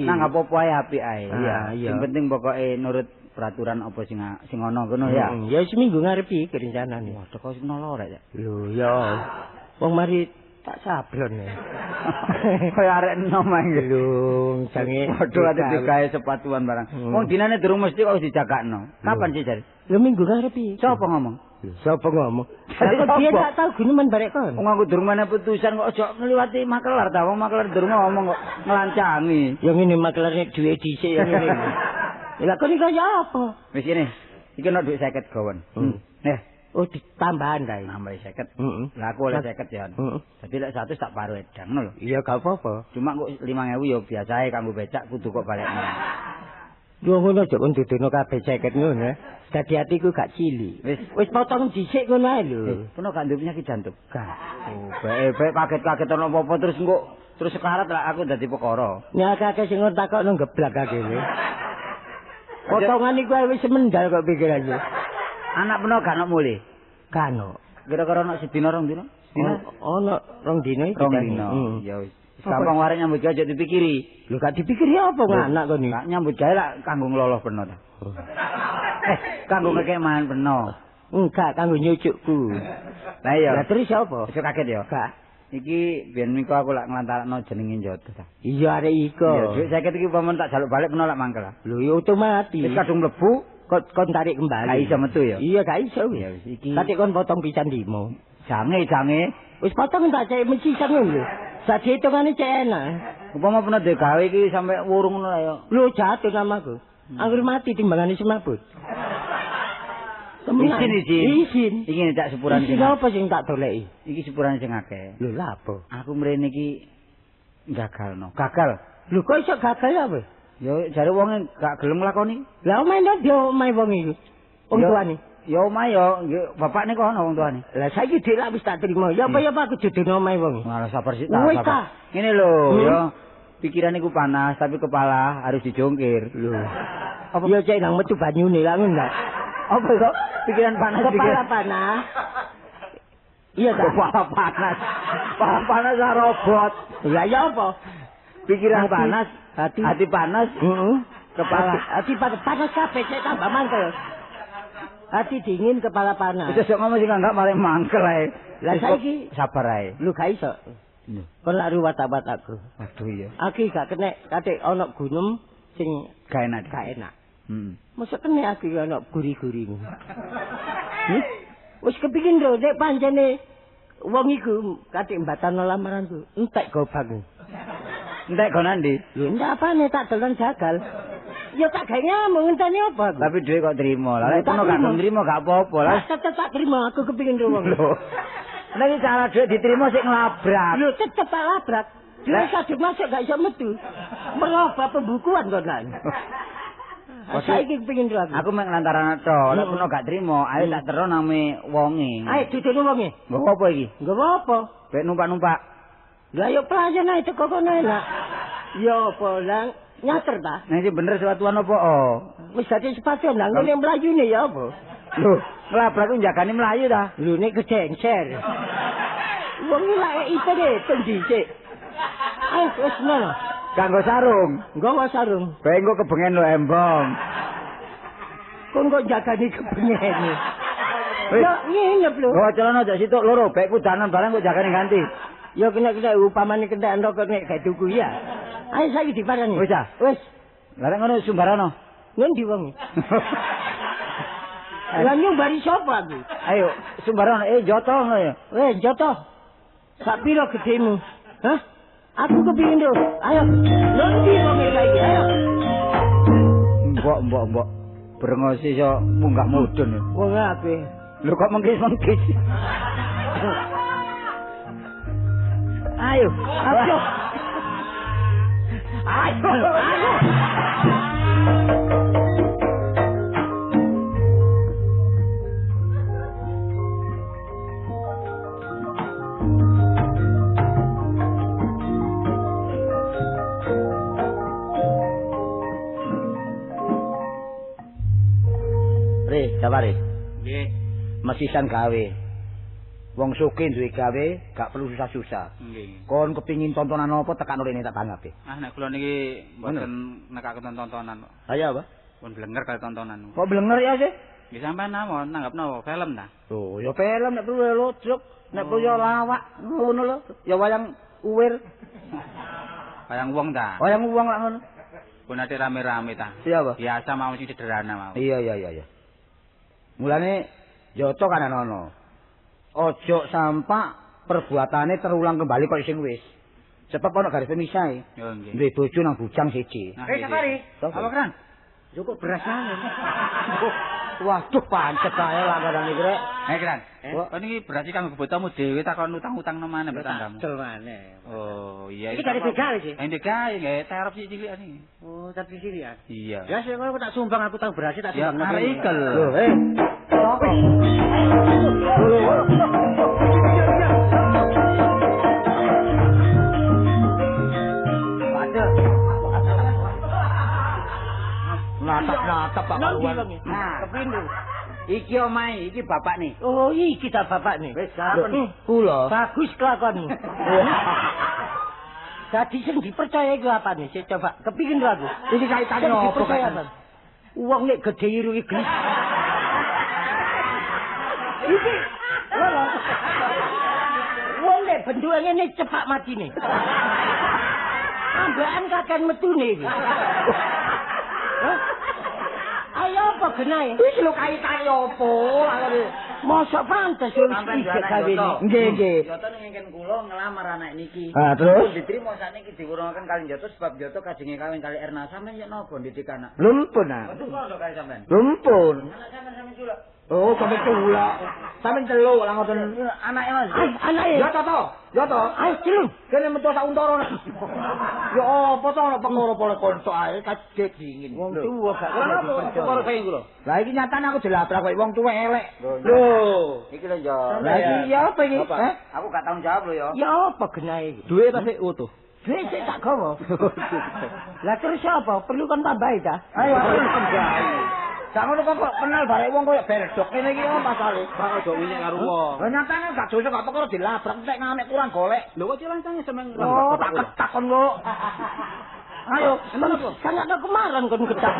nang apa-apa ae apik ae. Iya. Sing penting pokoke nurut peraturan apa sing sing ana ngono ya. Ya seminggu ngarep iki rencanane. Waduh kok sing nolo rek ya. Lho ya. Wong mari tak sablon ya. Kaya arek enom ae lho, jange waduh ate digawe sepatuan barang. Wong dinane durung mesti kok wis dijagakno. Kapan sih jare? Lho minggu ngarep iki. Sopo ngomong? Sopo ngomong? Lah kok biyen tak tau guneman barek kon. Wong aku durung meneh putusan kok aja ngliwati makelar ta. Wong makelar durung ngomong kok nglancangi. Ya ngene makelare dhuwit dhisik ya ngene. Lah kok iki kaya apa? Wis kene. Iki ono dhuwit 50 gawon. Nih. Oh ditambahan ta iki. Nambahi 50. Lah aku oleh 50 ya. Dadi lek 100 tak paruh edang ngono lho. Iya gak apa-apa. Cuma kok 5000 ya biasae kanggo becak kudu kok balekno. Yo ngono aja kon dudono kabeh 50 ngono. Dadi atiku gak cilik. Wis potong dhisik ngono ae lho. Kono gak duwe penyakit jantung. Gak. Oh, bae-bae kaget-kaget ono apa-apa terus engko terus sekarat lah aku dadi perkara. Nek akeh sing takokno geblak akeh. Potongan iku wis mendal kok pikiranku. Anak peno gak nok mulih. Kano. Kira-kira ono sedina rong dina? Sedina? Ono rong dina iki. Rong dina. Ya wis. Gampang warek nyambut gawe aja dipikiri. Lho gak dipikiri apa anak kon iki? Gak nyambut gawe lak kanggo ngloloh peno ta. Kanggo ngekek mangan peno. Enggak, kanggo nyucukku. Lah iya. Lah terus apa? Wis kaget ya. Gak. Iki biyen miko aku lak nglantarakno jenenge Njoto ta. Iya arek iko. Iya, dhuwit 50 iki umpama tak jaluk balik peno lak mangkel. Lho ya otomatis. Wis kadung mlebu kon tarik kembali. Gak iso metu ya. Iya gak iso. Ya wis iki. Tarik kon potong pisan limo. Jange. Wis potong tak cek mesisan ngono lho. Sak hitungane cek enak. Umpama peno duwe gawe iki sampe wurung ngono ya. Lho jatuh namaku. Anggur mati timbangane semaput. Izin. Iki tak sepurane sing. Apa sing tak doleki? Iki sepurane sing akeh. Lho lha apa? Aku mrene iki gagalno. Gagal. Lho kok iso gagal apa? Ya jare wonge gak gelem nglakoni. Lah omahe nang dia omahe wong iki. Wong tuane. Ya omahe ya bapakne kok ana wong tuane. Lah saiki dhek lak wis tak trimo. Ya apa ya apa aku jodohno omahe wong. Malah sabar sik ta. Ngene lho ya. Pikiran iku panas tapi kepala harus dijongkir. Lho. Apa ya cek nang metu banyune lak ngono. Apa kok pikiran panas kepala panas? Iya ta? Kepala panas. Kepala panas robot. Lah ya apa? Pikiran hati, panas, hati panas, heeh. Kepala hati panas kabeh cek tambah mangkel. Hati dingin kepala panas. Wis sok ngomong sing enggak malah mangkel ae. Lah saiki sabar ae. Lho gak iso. Kon lak ruwat-watakku. Waduh iya. Aku gak kenek katik ana gunem sing gak enak. Gak enak. Mosok kene aku ana guri-guri. Wis kepingin lho nek pancene wong iku katik mbatano lamaranku, entek gobang. Entek go nandi? Lho ndak apane tak dolan gagal. Ya tak gawe ngamuk ngenteni apa aku. Tapi dhuwit kok trimo. Lah nek kono gak nrimo gak apa-apa lah. Tetep tak trimo aku kepingin lho wong. Lho. Nek cara dhuwit diterima sik nglabrak. Lho tetep tak labrak. Dhuwit kadung masuk gak iso metu. Merubah pembukuan kok kan. Saiki kepengin lho aku. Aku mek lantaran tok, lek peno gak trimo, ayo tak terno name wonge. Ayo dudono wonge. Nggo apa iki? Nggo apa? Bek numpak-numpak. Lah yo pelayan ae teko kono enak. Ya apa lang nyater ta? Nek sing bener sepatuan apa? Oh. Wis dadi sepatu nang ngene mlayune ya apa? Lho, nglabrak ku njagani mlayu ta? Lho nek kecengcer. Wong iki lak hitung dhisik. Ayo wis ngono. Kanggo sarung. Nggawa sarung. Bae engko kebengen lho embong. Kon kok jagani kebengen. Yo nginep lho. Nggawa celana aja situk loro, bae kudanan barang kok jagani ganti. Ya kena-kena upamane kentekan rokok nek gak tuku ya. Ayo saiki diparani. Wis ah. Wis. Lah nek ngono sumbarana. Ngendi wong? Lah nyumbari sapa aku? Ayo sumbarana joto ngono ya. Weh joto. Sak piro gedhemu? Hah? Aku kepingin lho. Ayo. Ngendi wong saiki? Ayo. Mbok mbok. Brengose iso munggah mudhun. Wong apik. Lho kok mengkis-mengkis. Ayo, ayo. Ayo, ayo. Re, kabare? Nggih. Mesisan gawe. Wong sugih duwe gawe, gak perlu susah-susah. Nggih. Kon kepingin tontonan apa tekan rene tak tanggapi. Ah nek kula niki mboten nekaken tontonan kok. Ayo apa? Pun blenger kali tontonan. Kok blenger ya sih? Nggih sampean mawon nanggap napa film ta? Oh, ya film nek perlu lojok, nek perlu ya lawak, ngono lho. Ya wayang uwir. Wayang wong ta? Wayang wong lak ngono. Pun ate rame-rame ta. Iya apa? Biasa mau sing sederhana mau. Iya iya iya iya. Mulane joto kan ana. Ojo sampak perbuatane terulang kembali kok sing wis. Sebab ana garis pemisah. Oh nggih. Duwe bojo nang bujang siji. Safari. Apa kran? Yo kok beras mangan. Waduh pancet ae langganan iki rek. Kran. Kok niki beras iki kanggo kebotamu dhewe takon utang-utang nang maneh mbek tanggamu. Betul maneh. Oh iya. Iki dari begal iki. Yang begal nggih terop cilik-cilikan iki. Oh, tapi cilik ya. Iya. Ya sing ngono tak sumbang aku tang beras tak sumbang. Ya arek ikel. Lho, Natap-natap Pak Karuan. Nah, kepindu. Iki omahe, iki bapakne. Oh, iki ta bapakne. Wis sampun. Kula. Bagus kelakuanmu. Dadi sing dipercaya iku apane? Sik coba kepingin aku. Iki kaitane opo kaitan? Wong nek gedhe irunge glis. Iki lho. Wong nek bentuke ngene cepak matine. Ambekan kakean metune iki. Ayo apa genahe? Iki lho kaitane opo? Mosok pantes wis iki gawe. Nggih, nggih. Joto ning kula ngelamar anak niki. Ah, terus diterima sakniki diwurungaken kali Joto sebab Joto kajenge kawin kali Erna. Sampeyan yen napa ndidik anak? Lumpun ah. Lumpun. Anak sampeyan sampeyan culuk. Oh, sampeyan culuk. Sampeyan celuk lah ngoten. Anake Mas. Anake. Ya to to. Ya to. Ayo celuk. Kene metu sak untara. Ya apa to ana perkara pole konco ae kaget dingin. Wong tuwa gak ora perkara kaya kula. Lah iki nyatane aku dilabrak kok wong tuwa elek. Lho, iki lho yo. Lah iki ya apa iki? Heh? Aku gak tanggung jawab lho ya. Ya apa genahe iki? Duwe ta sik utuh. Duwe sik tak gawa. Lah terus apa? Perlu kon tambahi ta? Ayo tambahi. Sak ngono kok kenal barek wong koyo berdok kene iki apa pasale? Pak aja winyek karo wong. Lah nyatane gak dosa gak perkara dilabrak entek ngamek kurang golek. Lho kok cilancange sampean nglabrak. Oh, tak ketakon kok. Ayo, emang apa? Sangat kemarin kon ketak.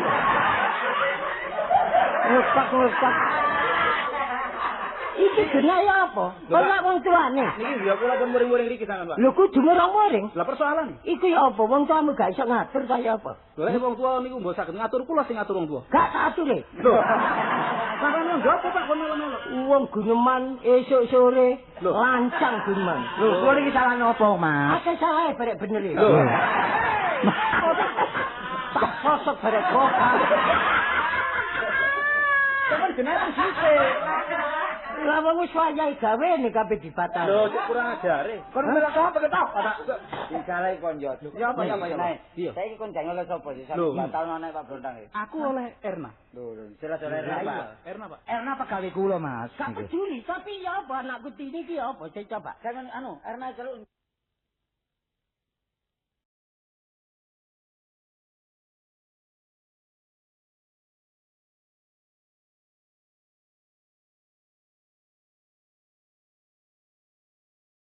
Ngepak-ngepak. Iki genahe apa? Ora wong tuane. Niki ya kula pun muring-muring riki sampean, Pak. Lho kudu muring-muring. Lah persoalan. Iku ya apa? Wong tuamu gak iso ngatur kaya apa? Lho nek wong tua niku mbok saged ngatur kula sing ngatur wong tua. Gak tak ature. Lho. Sampeyan njopo Pak kono melo. Wong guneman esuk sore lancang guneman. Lho, kula niki salah napa, Mas? Akeh salahe barek bener iki. Lho. Tak sosok barek kok. Sampeyan genahe sithik. Lah wong wis wayahe gawene kabeh dibatal. Lho, cek kurang ajare. Kon melok apa ketok? Disalahi kon yo. Ya apa ya apa ya. Iya. Saiki kon jangan oleh sapa sih? Sampe batalno anak Pak Brontang iki. Aku oleh Erna. Lho, lho, jelas oleh Erna, Pak. Erna, Pak. Erna pegawe kula, Mas. Gak peduli, tapi ya apa anakku tini iki ya apa? Saya coba. Sampeyan anu, Erna celuk.